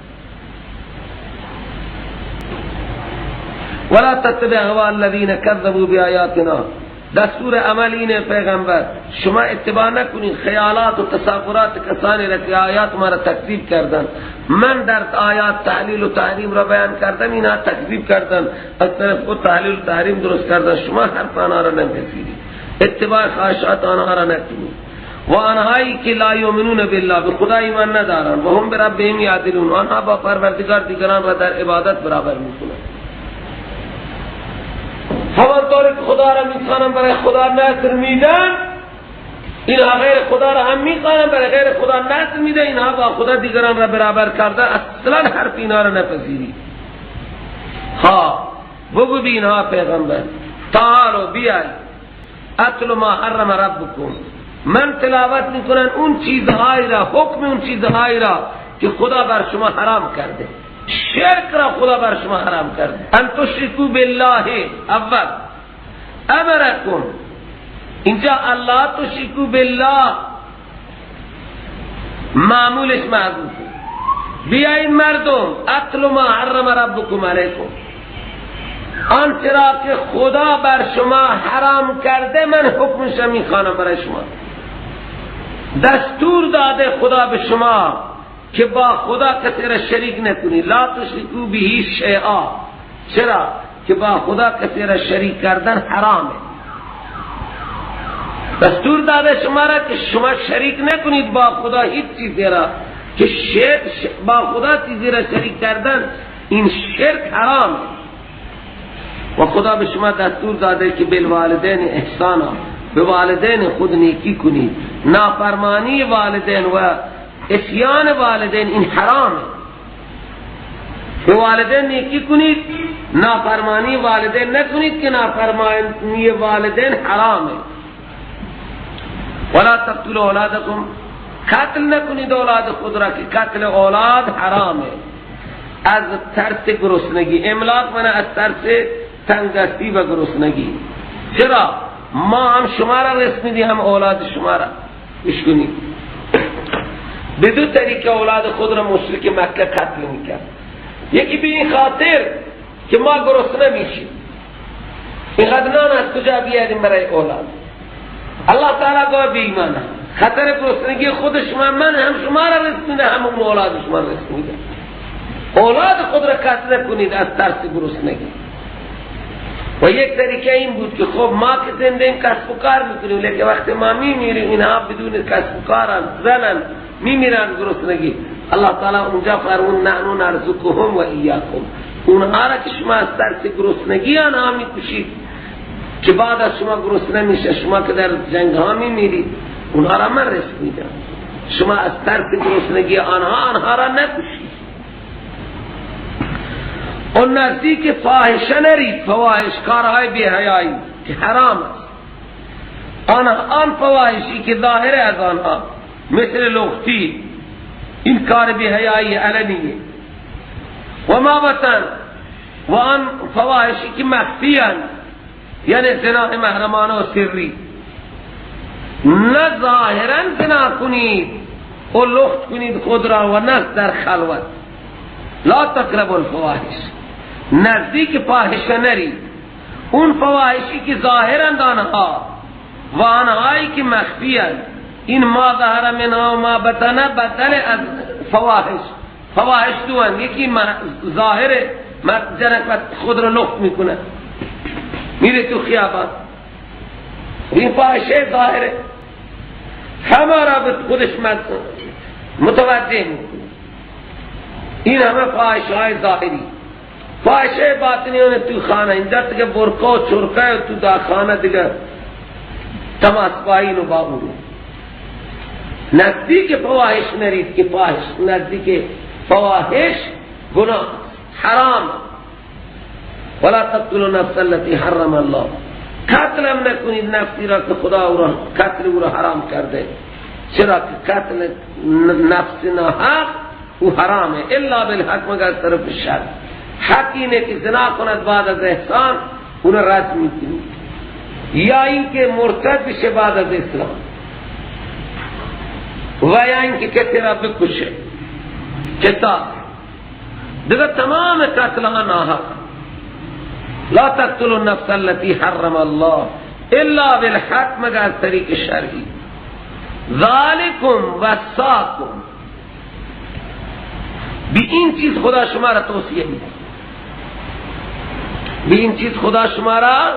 ولا تتبع اهواء الذین کذبوا بآیاتنا، دستور عمل اینه پیغمبر شما اتباع نکنید خیالات و تصورات کسانی را که آیات ما را تکذیب کردن. من در آیات تحلیل و تحریم را بیان کردم، اینها تکذیب کردن، از طرف خود تحلیل و تحریم درست کردن. شما حرف آنها را نپذیرید، اتباع خواهشات آنها را نکنید. و آنهایی که لا یؤمنون بالله، به خدا ایمان ندارند، و هم بربهم یعدلون، آنها با پروردگار دیگران را در عبادت برابر میکنند. همانطور که خدا را میخوانم برای خدا نذر میدن، اینها غیر خدا را هم میخوانم برای غیر خدا نذر میدن، اینها با خدا دیگران را برابر کرده. اصلا حرف اینها را نپذیرید. ها بگو بی اینها پیغمبر تعالوا بیای اتل ما حرم ربکم، من تلاوت میکنن اون چیزهایی را، حکم اون چیزهایی را که خدا بر شما حرام کرده. شرک را خدا بر شما حرام کرده. ان تشرکوا بالله، اول امرکم، اینجا الله تشرکوا بالله معمولش محذوفه. بیاین مردم اتل ما حرم ربکم علیکم، آنچه را که خدا بر شما حرام کرده من حکمش میخوانم برای شما. دستور داده خدا به شما که با خدا کسی را شریک نکنی. لا تشرکوا به شیئا، چرا که با خدا کسی را شریک کردن حرامه. دستور داده شما را که شما شریک نکنید با خدا هیچ چیزی را، که با خدا چیزی را شریک کردن این شرک حرامه. و خدا به شما دستور داده که بالوالدین احسانا، به والدین خود نیکی کنید. نافرمانی والدین و عصیان والدین این حرامه. به والدین نیکی کنید، نافرمانی والدین نکنید که نافرمانی والدین حرامه. ولا تقتلوا اولادکم، قتل نکنید اولاد خود را که قتل اولاد حرامه. از ترس گرسنگی، املاق من از ترس تنگدستی و گرسنگی. چرا؟ ما هم شما را رزق میدیم هم اولاد شما را. اشکنید به دو طریقه اولاد خود را مشرک مکه قتل میکرد. یکی به این خاطر که ما گرسنه میشیم، اینقدر نان از کجا بیاریم برای اولاد. الله تعالی گوه بی ایمانه، خطر گرسنگی خود شما، من هم شما را رزق میده هم اون اولاد شما را رزق میده. اولاد خود را قتل نکنید از ترس گرسنگی. و یک طریقه این بود که خب ما که زنده این کسب و کار میکنیم، لیکن وقتی ما میمیریم اینها بدون کسب و کارن، زنن، میمیرن گرسنگی. الله تعالی اونجا فرمود نحن نرزقهم و ایاکم، اونها را که شما از ترس گرسنگی آنها میکشید که بعد از شما گرسنه میشه، شما که در جنگ ها میمیرید، اونها را من رزق میدم، شما از ترس گرسنگی آنها را نکشید. اون نزدیک فاحشه نرید، فواحش کارهای بی حیایی که حرام است. آن فواحشی که ظاهر از آنها مثل لغتی، این کار بی حیایی علنیه، و ما وطن، و آن فواحشی که مخفی هستند، یعنی زنای محرمانه و سری. نه ظاهرا زنا کنید و لخت کنید خود را، و نه در خلوت. لا تقربوا الفواحش، نزدیک فاحشه نرید. اون فواحشی که ظاهرند آنها و آنهایی که مخفی اند، این ما ظهر منها و ما بطن بدل از فواحش. فواحش دو اند، یکی ظاهر جنک خود را لخت میکنه میره تو خیابان، این فاحشه ظاهره، همه را به خودش متوجه میکنه. این همه فاحشه های ظاهری. فاحشه باطنی اونه تو خانه، اینجا دیگه برقه و چرقه تو دا خانه دیگه تماس پایین و با اونو. نزدیک فواحش نرید که فاحش، نزدیک فواحش گناه حرام. ولا تقتلوا النفس التي حرم الله، قتل هم نکنید نفسی را که خدا او را قتل او را حرام کرده، چرا که قتل نفس ناحق او حرامه، الا بالحق، مگر از طرف شر. حق اینه که زنا کند بعد از احسان، اون رد میکنید، یا اینکه مرتد بشه بعد از اسلام، و یا اینکه کسی را بکشه. کتاب دیگه تمام قتل ها ناحق. لا تقتلوا النفس التي حرم الله الا بالحق، مگر از طریق شرعی. ذالکم وصاکم، بی این چیز خدا شما را توصیه میده، بی این چیز خدا شما را،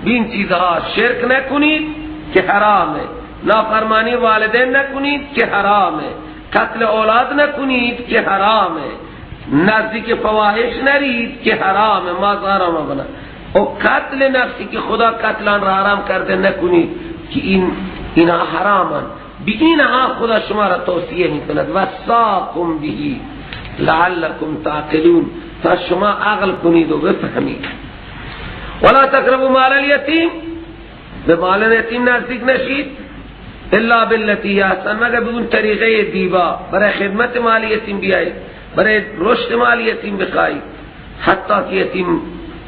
بی این چیزها شرک نکنید که حرامه، نافرمانی والدین نکنید که حرامه، قتل اولاد نکنید که حرامه، نزدیک فواحش نرید که حرامه، ما ظاهر ما بنا، و قتل نفسی که خدا قتلان را حرام کرده نکنید که اینها حرامن. بی اینها خدا شما را توصیه میکند. وصاکم به لعلکم تعقلون، تا شما عقل کنید و بفهمید. ولا تقربوا مال الیتیم، به مال یتیم نزدیک نشید، الا بالتی احسن، مگر به اون طریقه دیبا، برای خدمت مال یتیم بیایید، برای رشد مال یتیم بخواهید، حتی که یتیم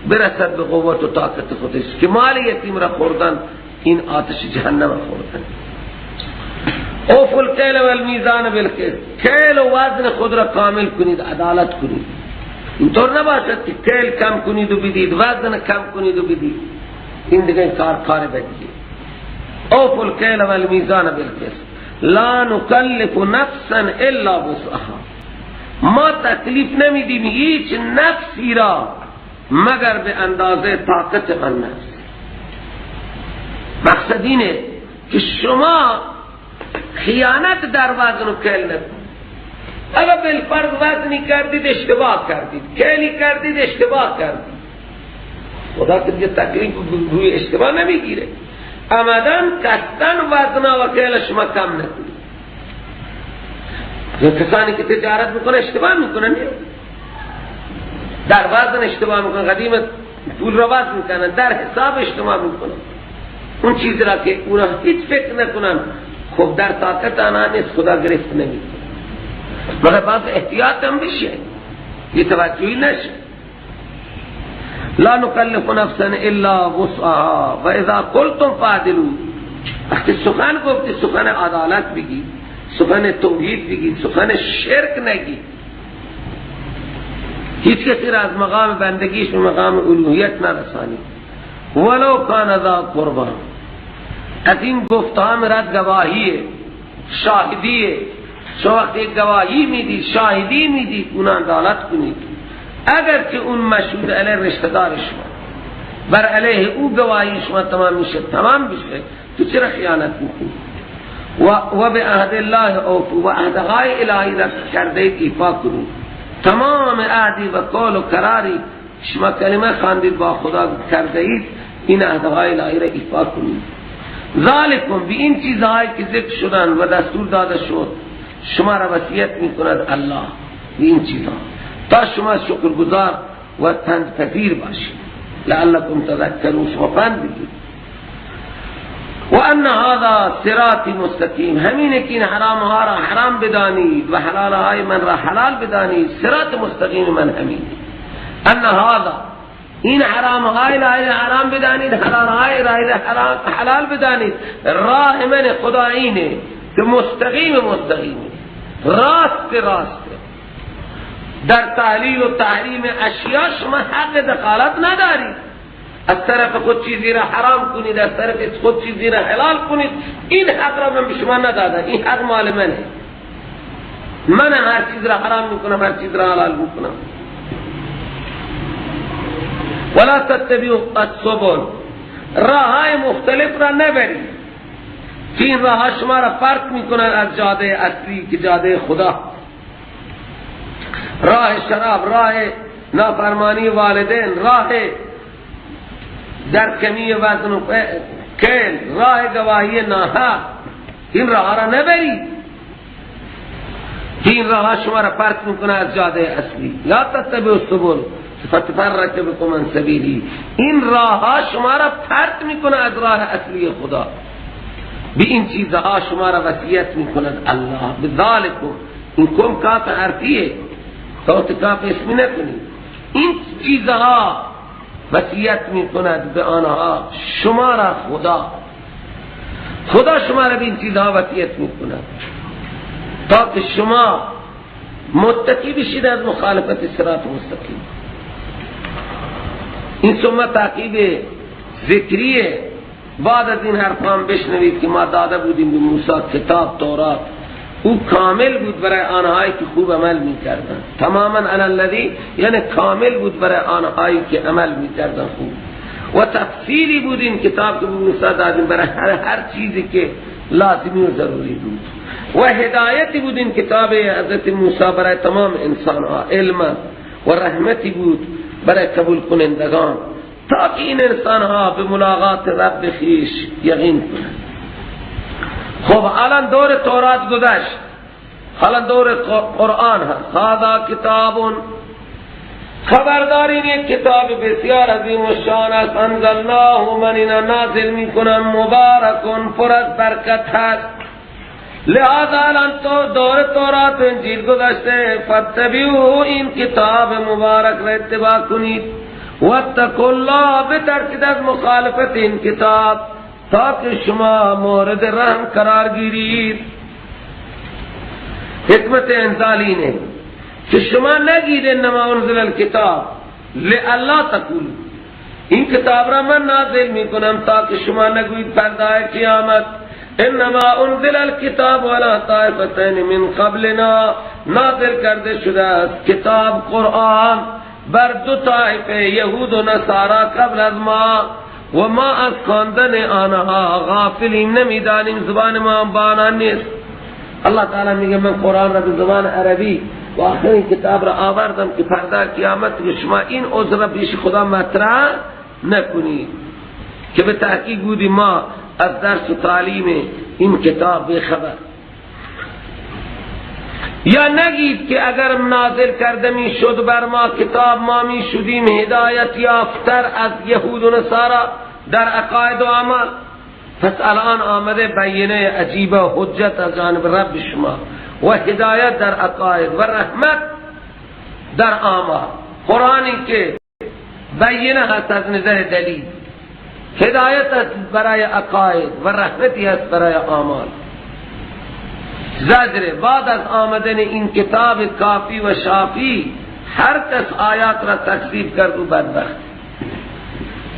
برسد به قوت و طاقت خودش، که مال یتیم را خوردن این آتش جهنم خوردن. اوفوا الکیل والمیزان بالقسط، کیل و وزن خود را کامل کنید، عدالت کنید. اینطور نباشد که کیل کم کنید و بدید، وزن کم کنید و بدید، این دیگه کار بدیه. اوفوا الکیل والمیزان بالقسط لا نکلف نفسا الا وسعها، ما تکلیف نمیدیم هیچ نفسی را مگر به اندازه طاقت آن نفس. مقصد اینه که شما خیانت در وزن و کیل نکنید. اگر بالفرض وزنی کردید اشتباه کردید، کیلی کردید اشتباه کردید، خدا که دیگه تکلیف روی اشتباه نمیگیره. عمدن قصدن وزن و کیل شما کم نکنید. کسانی که تجارت میکنه اشتباه میکنن، در وزن اشتباه میکنن، قدیم پول را وزن میکنن، در حساب اشتباه میکنن، اون چیز را که اونا هیچ فکر نکنن، خب در طاقت آنها نیست، خدا گرفت نمیکنه. مگر بعض احتیاط هم بشه، یه توجهی نشه. لا نکلف نفسا الا وسعها و اذا قلتم فاعدلوا، وقتی سخن گفتی سخن عدالت بگی، سخن توحید بگی، سخن شرک نگی. هیچ کسی را از مقام بندگیش به مقام الوهیت نرسانی. ولو کان ذا قربا، از این گفتها مراد گواهیه، شاهدیه. شما وقتی گواهی میدید، شاهدی میدید، اون عدالت کنید، اگر که اون مشهود علیه رشته دار شما. بر علیه او گواهی شما تمام میشه، تمام بشه، تو چرا خیانت میکنی؟ و به عهد الله اوفو، و عهدهای الهی را کرده اید ایفا کنید. تمام عهدی و قول و قراری شما کلمه خواندید با خدا کرده اید، این عهدهای الهی را ایفا کنید. ذالکم، به این چیزهایی که ذکر شدن و دستور داده شد شما را وصیت میکند الله به این چیزها، تا شما شکرگزار و پند پذیر باشید. لعلکم تذکرون، شما پند بگیرید. و ان هذا صراطی مستقیم، همینه که این حرام ها را حرام بدانید و حلال های من را حلال بدانید، صراط مستقیم من همینه. ان هذا، این حرام های را حرام بدانید، حلال های را حلال بدانید، راه من خدا اینه که مستقیم مستقیم، راست راست. در تحلیل و تحریم اشیاء شما حق دخالت ندارید. از طرف خود چیزی را حرام کنید، از طرف خود چیزی را حلال کنید، این حق را من به شما ندادم، این حق مال منه. من هر چیز را حرام میکنم، هر چیز را حلال میکنم. ولا تتبعوا السبل، راههای مختلف را نبرید که این راه شما را فرق میکنن از جاده اصلی که جاده خدا. راه شراب، راه نافرمانی والدین، راه در کمی وزن و کیل، راه گواهی ناحق، این راه را نبرید که این راه شما را فرق میکنه از جاده اصلی. لا تتبعوا السبل فتفرق بكم عن سبیلی، این راه شما را فرق میکنه از راه اصلی خدا. به این چیزها شما را وصیت میکند الله. بذالکم، این کم کاف حرفیه، تو کاف اسمی نکنید. این چیزها وصیت میکند به آنها شما را خدا. خدا شما را به این چیزها وصیت میکند تا که شما متقی بشید از مخالفت صراط مستقیم. این ثم تعقیب ذکریه. بعد از این حرفان بشنوید که ما داده بودیم به موسی کتاب تورات، او کامل بود برای آنهایی که خوب عمل میکردن. تماما علی الذی، یعنی کامل بود برای آنهایی که عمل میکردن خوب، و تفصیلی بود این کتاب که به موسی دادیم برای هر چیزی که لازمی و ضروری بود، و هدایتی بود این کتاب حضرت موسی برای تمام انسانها، علم و رحمتی بود برای قبول کنندگان، تا که این انسانها به ملاقات رب خویش یقین کنند. خب الان دور تورات گذشت، الان دور قرآن هست. هذا کتاب، خبردار این یک کتاب بسیار عظیم و شان است. انزلناه، من اینا نازل میکنم، مبارکون، پر از برکت هست. لہذا الان تو دور تورات و انجیل گذشته، فاتبعوه، این کتاب مبارک را اتباع کنید، واتقوا الله، بترکید از مخالفت این کتاب تاکه شما مورد رحم قرار گیرید. حکمت انزال اینه که شما نگید انما انزل الکتاب لئلا تقولوا، این کتاب را من نازل میکنم تا که شما نگویید فردای قیامت انما انزل الکتاب علی طائفتین من قبلنا، نازل کرده شده است کتاب قرآن بر دو طائفه یهود و نصارا قبل از ما، و ما از خواندن آنها غافلیم، نمیدانیم، زبان ما بانا نیست. اللہ تعالی میگه من قرآن را به زبان عربی و آخرین کتاب را آوردم که فردا قیامت شما این عذر پیش خدا مطرح نکنید که به تحقیق بودی ما از درس و تعلیم این کتاب بے خبر. یا نگید که اگر نازل کرده می شد بر ما کتاب، ما می شدیم هدایت یافتر از یهود و نصارا در عقاید و اعمال. پس الان آمده بینه عجیبه و حجت از جانب رب شما و هدایت در عقاید و رحمت در اعمال. قرآنی که بینه هست از نظر دلیل، هدایت است برای عقاید و رحمتی هست برای اعمال. زجر بعد از آمدن این کتاب کافی و شافی هر کس آیات را تکذیب کرد و بدبخت.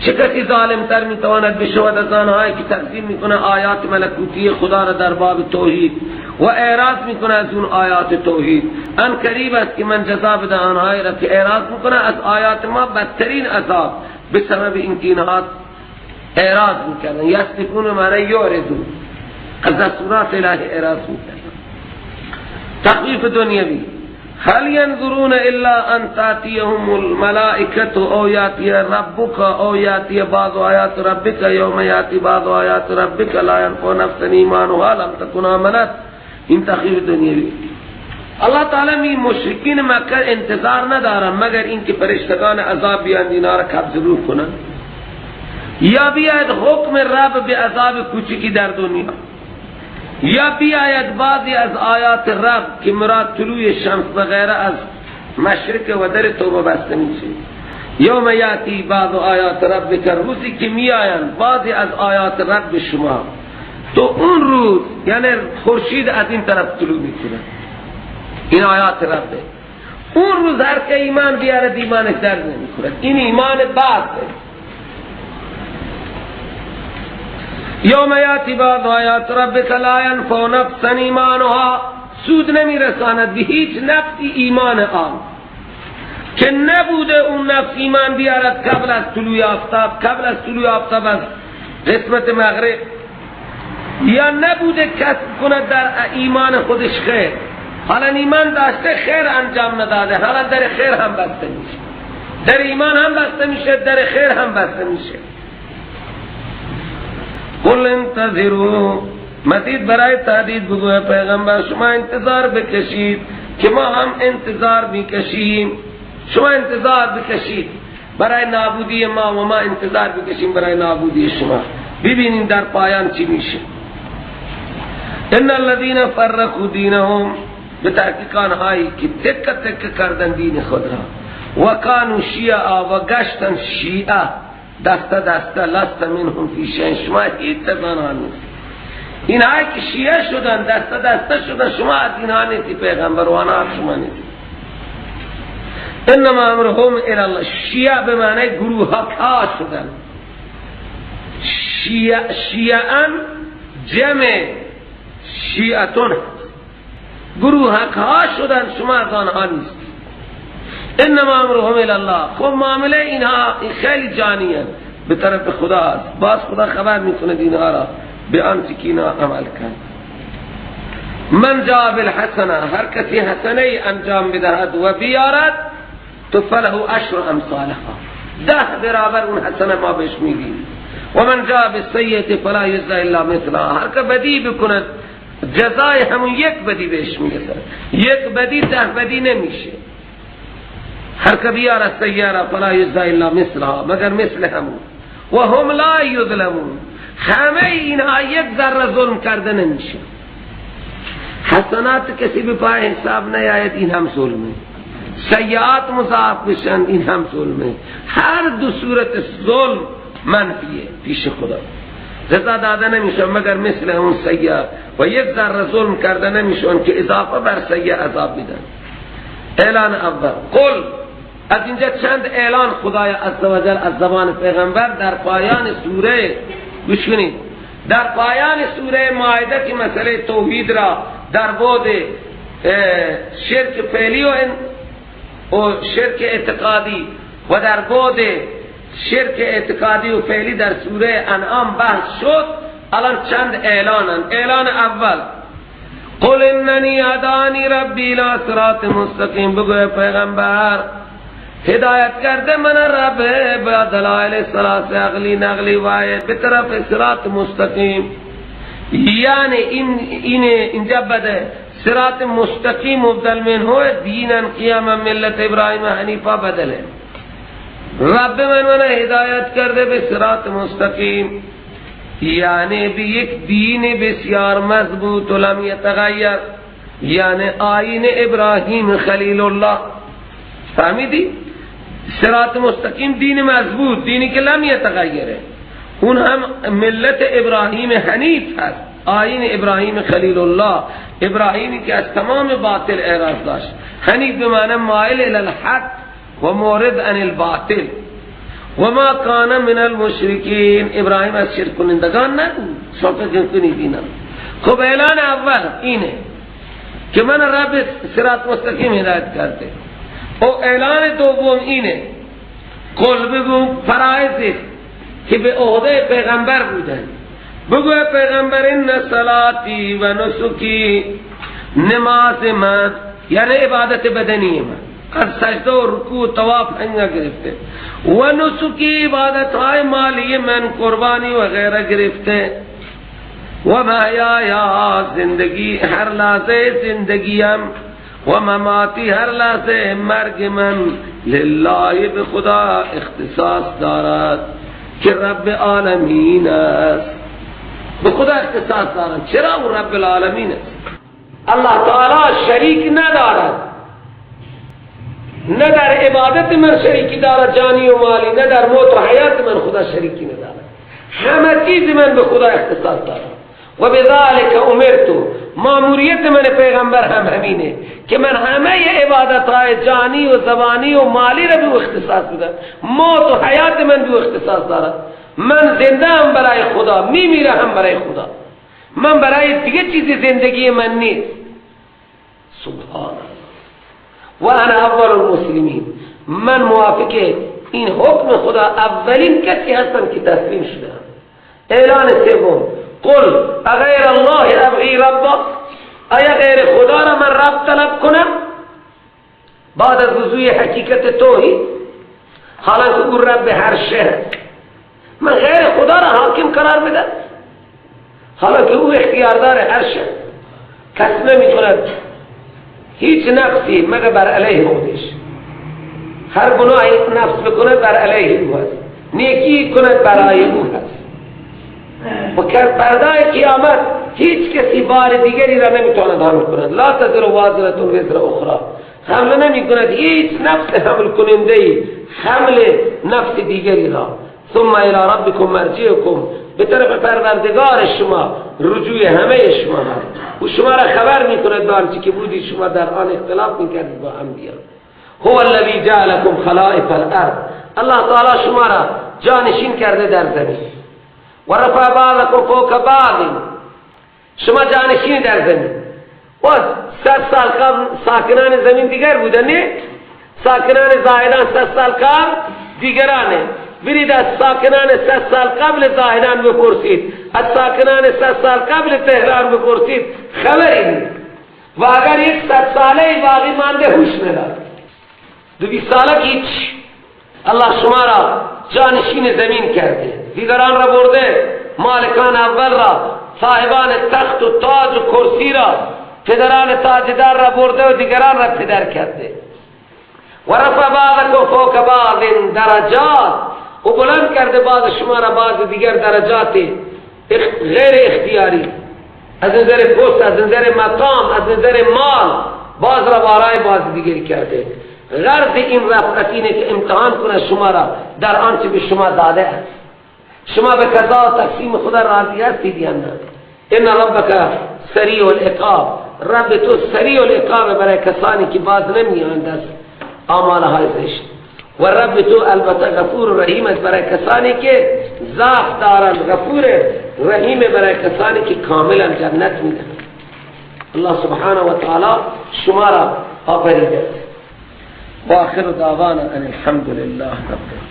چه کسی ظالم تر میتواند بشود از آنهایی که تکذیب میکنه آیات ملکوتی خدا را در باب توحید و اعراض میکنه از اون آیات توحید؟ ان قریب است که من جزا بده آنهایی را که اعراض میکنه از آیات ما بدترین عذاب، به سبب اینکه اینها اعراض میکردن. یصدفون معنی یعرضون، از دستورات الهی اعراض میکردن. تخویف دنیوی، هل ينظرون الا ان تاتيهم الملائكه او ياتي ربك او ياتي بعض آیات ربك یوم یاتی بعض آیات ربك لا ينفع نفسا ایمانها لم تكن آمنت. این تخویف دنیوی. اللہ تعالی می مشرکین مکه انتظار ندارن مگر اینکه فرشتگان عذاب بیان اینا را قبض روح کنن، یا بیاید حکم رب به عذاب کوچکی در دنیا، یا بیاید بعضی از آیات رب که مراد طلوع شمس و غیره از مشرق و در توبه بسته میشه. یوم یاتی بعض آیات ربک، روزی که میآیند بعضی از آیات رب شما، تو اون روز یعنی خورشید از این طرف طلوع میکنه، این آیات ربه. اون روز هر که ایمان بیارد ایمانش درد نمیخورد، این ایمان بعد. یوم یاتی بعض آیات ربک لا ینفع نفسا ایمانها، سود نمیرساند به هیچ نفسی ایمان آن که نبوده اون نفس ایمان بیارد قبل از طلوع آفتاب، قبل از طلوع آفتاب از قسمت مغرب، یا نبوده کسب کند در ایمان خودش خیر. حالا ایمان داشته خیر انجام نداده، حالا در خیر هم بسته میشه، در ایمان هم بسته میشه، در خیر هم بسته میشه. قل انتظروا، مزید برای تهدید بگو پیغمبر شما انتظار بکشید که ما هم انتظار میکشیم. شما انتظار بکشید برای نابودی ما و ما انتظار بکشیم برای نابودی شما. ببینیم در پایان چی میشه. ان الذين فرقوا دینهم، به تحقیق آنهایی که تک تک کردن دین خود را، و کانوا شیعا و گشتن شیعه دسته دسته، لست منهم فی شیء، شما هیچ از آنها نیست. اینهایی که شیعه شدن دسته دسته شدن، شما از اینها نیستی پیغمبر و آنها شما نیستی. انما امرهم الی الله، شیعه به معنی گروه ها شدن. شیعان جمع شیعتون، گروه ها شدن، شما از آنها نیست. انما امرهم الی الله، خب معامله اینها خیلی جانیه، به طرف خدا است. باز خدا خبر میکنه اینها را به آنچه که اینها عمل کرد. من جاء بالحسنه، هر کسی حسنه انجام بدهد و بیارد تو فله عشر امثالها، 10 برابر اون حسنه ما بهش میدیم. و من جاء بالسیئه فلا یجزی الا مثلها، هر که بدی بکند جزای همون یک بدی بهش میرسد، یک بدی 10 بدی نمیشه. هر که بیارد سیئه فلا یجزی الا مثلها، مگر مثل همون. و هم لا یظلمون، همه اینها یک ذره ظلم کرده نمیشه. حسنات کسی به پای حساب نیاید این هم ظلمه، سیئات مضاعف بشن این هم ظلمه. هر دو صورت ظلم منفیه پیش خدا، جزا داده نمیشه مگر مثل اون سیئه، و یک ذره ظلم کرده نمیشون که اضافه بر سیئه عذاب بدن. اعلان اول، قل، از اینجا چند اعلان خدای عزوجل از زبان پیغمبر در پایان سوره، گوش کنید، در پایان سوره مائده که مسئله توحید را در بعد شرک فعلی و شرک اعتقادی و در بعد شرک اعتقادی و فعلی در سوره انعام بحث شد، الان چند اعلانن. اعلان اول، قل اننی هدانی ربی الی صراط مستقیم، بگو پیغمبر هدایت کرده من رب با دلائل ثلاث عقلی نقلی وای به طرف صراط مستقیم. یعنی این اینجا بده صراط مستقیم مبدل منه دینا قیام ملت ابراهیم حنیفه بدله. رب من هدایت کرده به صراط مستقیم، یعنی به یک دین بسیار مضبوط و لم یتغیر، یعنی آیین ابراهیم خلیل الله. فهمیدی؟ صراط مستقیم دین مضبوط، دینی که لم یتغیره، اون هم ملت ابراهیم حنیف هست، آیین ابراهیم خلیل الله، ابراهیمی که از تمام باطل اعراض داشت. حنیف به معنی مائل الی الحق و مورد عن الباطل. و ما کان من المشرکین، ابراهیم از شرک کنندگان نبود. شما فکر کنید اینا. خب اعلان اول اینه که من رب صراط مستقیم هدایت کرده. و اعلان دوم اینه قل بگو فرائض که به عهده پیغمبر بودن. بگو پیغمبر ان صلاتی و نسکی، نماز من یعنی عبادت بدنی من از سجده و رکوع و طواف انگا گرفته، و نسکی عبادت های مالی من قربانی و غیره گرفته، و محیایا زندگی هر لحظه زندگیم، و مماتی هر لحظه مرگ من، لله به خدا اختصاص دارد که رب عالمین است. به خدا اختصاص دارد. چرا؟ او رب العالمین است. الله تعالی شریک ندارد، نه در عبادت من شریکی دارد جانی و مالی، نه در موت و حیات من خدا شریکی ندارد. همه چیز من به خدا اختصاص دارد. و بذالک امرت، ماموریت من پیغمبر هم همینه که من همه عبادت های جانی و زبانی و مالی را به او اختصاص بدم. موت و حیات من به او اختصاص دارد. من زنده هم برای خدا، میمیرم هم برای خدا، من برای دیگه چیزی زندگی من نیست. سبحان الله. و انا اول المسلمین، من موافق این حکم خدا اولین کسی هستم که تسلیم شدم. اعلان سوم، قل اغیر الله ابغی ربا، آیا غیر خدا را من رب طلب کنم بعد از وضوع حقیقت توحید؟ حالانکه او رب هر شهر، من غیر خدا را حاکم قرار بدم حالانکه او اختیاردار هر شهر. کس نمیتواند هیچ نفسی مگر بر علیه خودش، هر گناهی نفس بکند بر علیه او هست، نیکی کند برای او هست. و فردای قیامت هیچ کسی بار دیگری را نمیتواند حمل کند. لا تزر وازرة وزر اخرى، حمل نمی کند هیچ نفس حمل کننده ای حمل نفس دیگری را. ثم الى ربکم مرجعکم، به طرف پروردگار شما رجوع همه شما هست. و شما را خبر میکند به آنچه که بودی شما در آن اختلاف میکردید با انبیا. هو الذی جعلکم خلائف الارض، الله تعالی شما را جانشین کرده در زمین. و رفع بعضکم فوق بعض، شما جانشین در زمین. و 100 سال قبل ساکنان زمین دیگر بودن، نه؟ ساکنان زاهدان 100 سال قبل دیگرانه. برید از ساکنان 100 سال قبل زاهدان بپرسید، از ساکنان 100 سال قبل تهران بپرسید، خبری نیست. و اگر یک 100 ساله باقی مانده هوش ندارد، 200 ساله هیچ. الله شما را جانشین زمین کرده، دیگران را برده، مالکان اول را، صاحبان تخت و تاج و کرسی را، پدران تاجدار را برده و دیگران را پدر کرده. و رفع بعضکم فوق بعض درجات، و بلند کرده بعض شما را بعض دیگر درجات غیر اختیاری، از نظر پست، از نظر مقام، از نظر مال، بعض را بالای بعض دیگری کرده. غرض این رفعت اینه که امتحان کنه شما را در آنچه به شما داده است. شما به قضا و تقسیم خدا راضی هستید یا نه؟ ان ربک سریع العقاب، رب تو سریع العقاب برای کسانی که باز نمیاند از اعمال های زشت. و رب تو البته غفور و رحیم است برای کسانی که ضعف دارند، غفور رحیم برای کسانی که کاملا جنت میدهند. الله سبحانه و تعالی شما را آفریده است. و آخر دعوانا ان الحمد لله رب العالمین.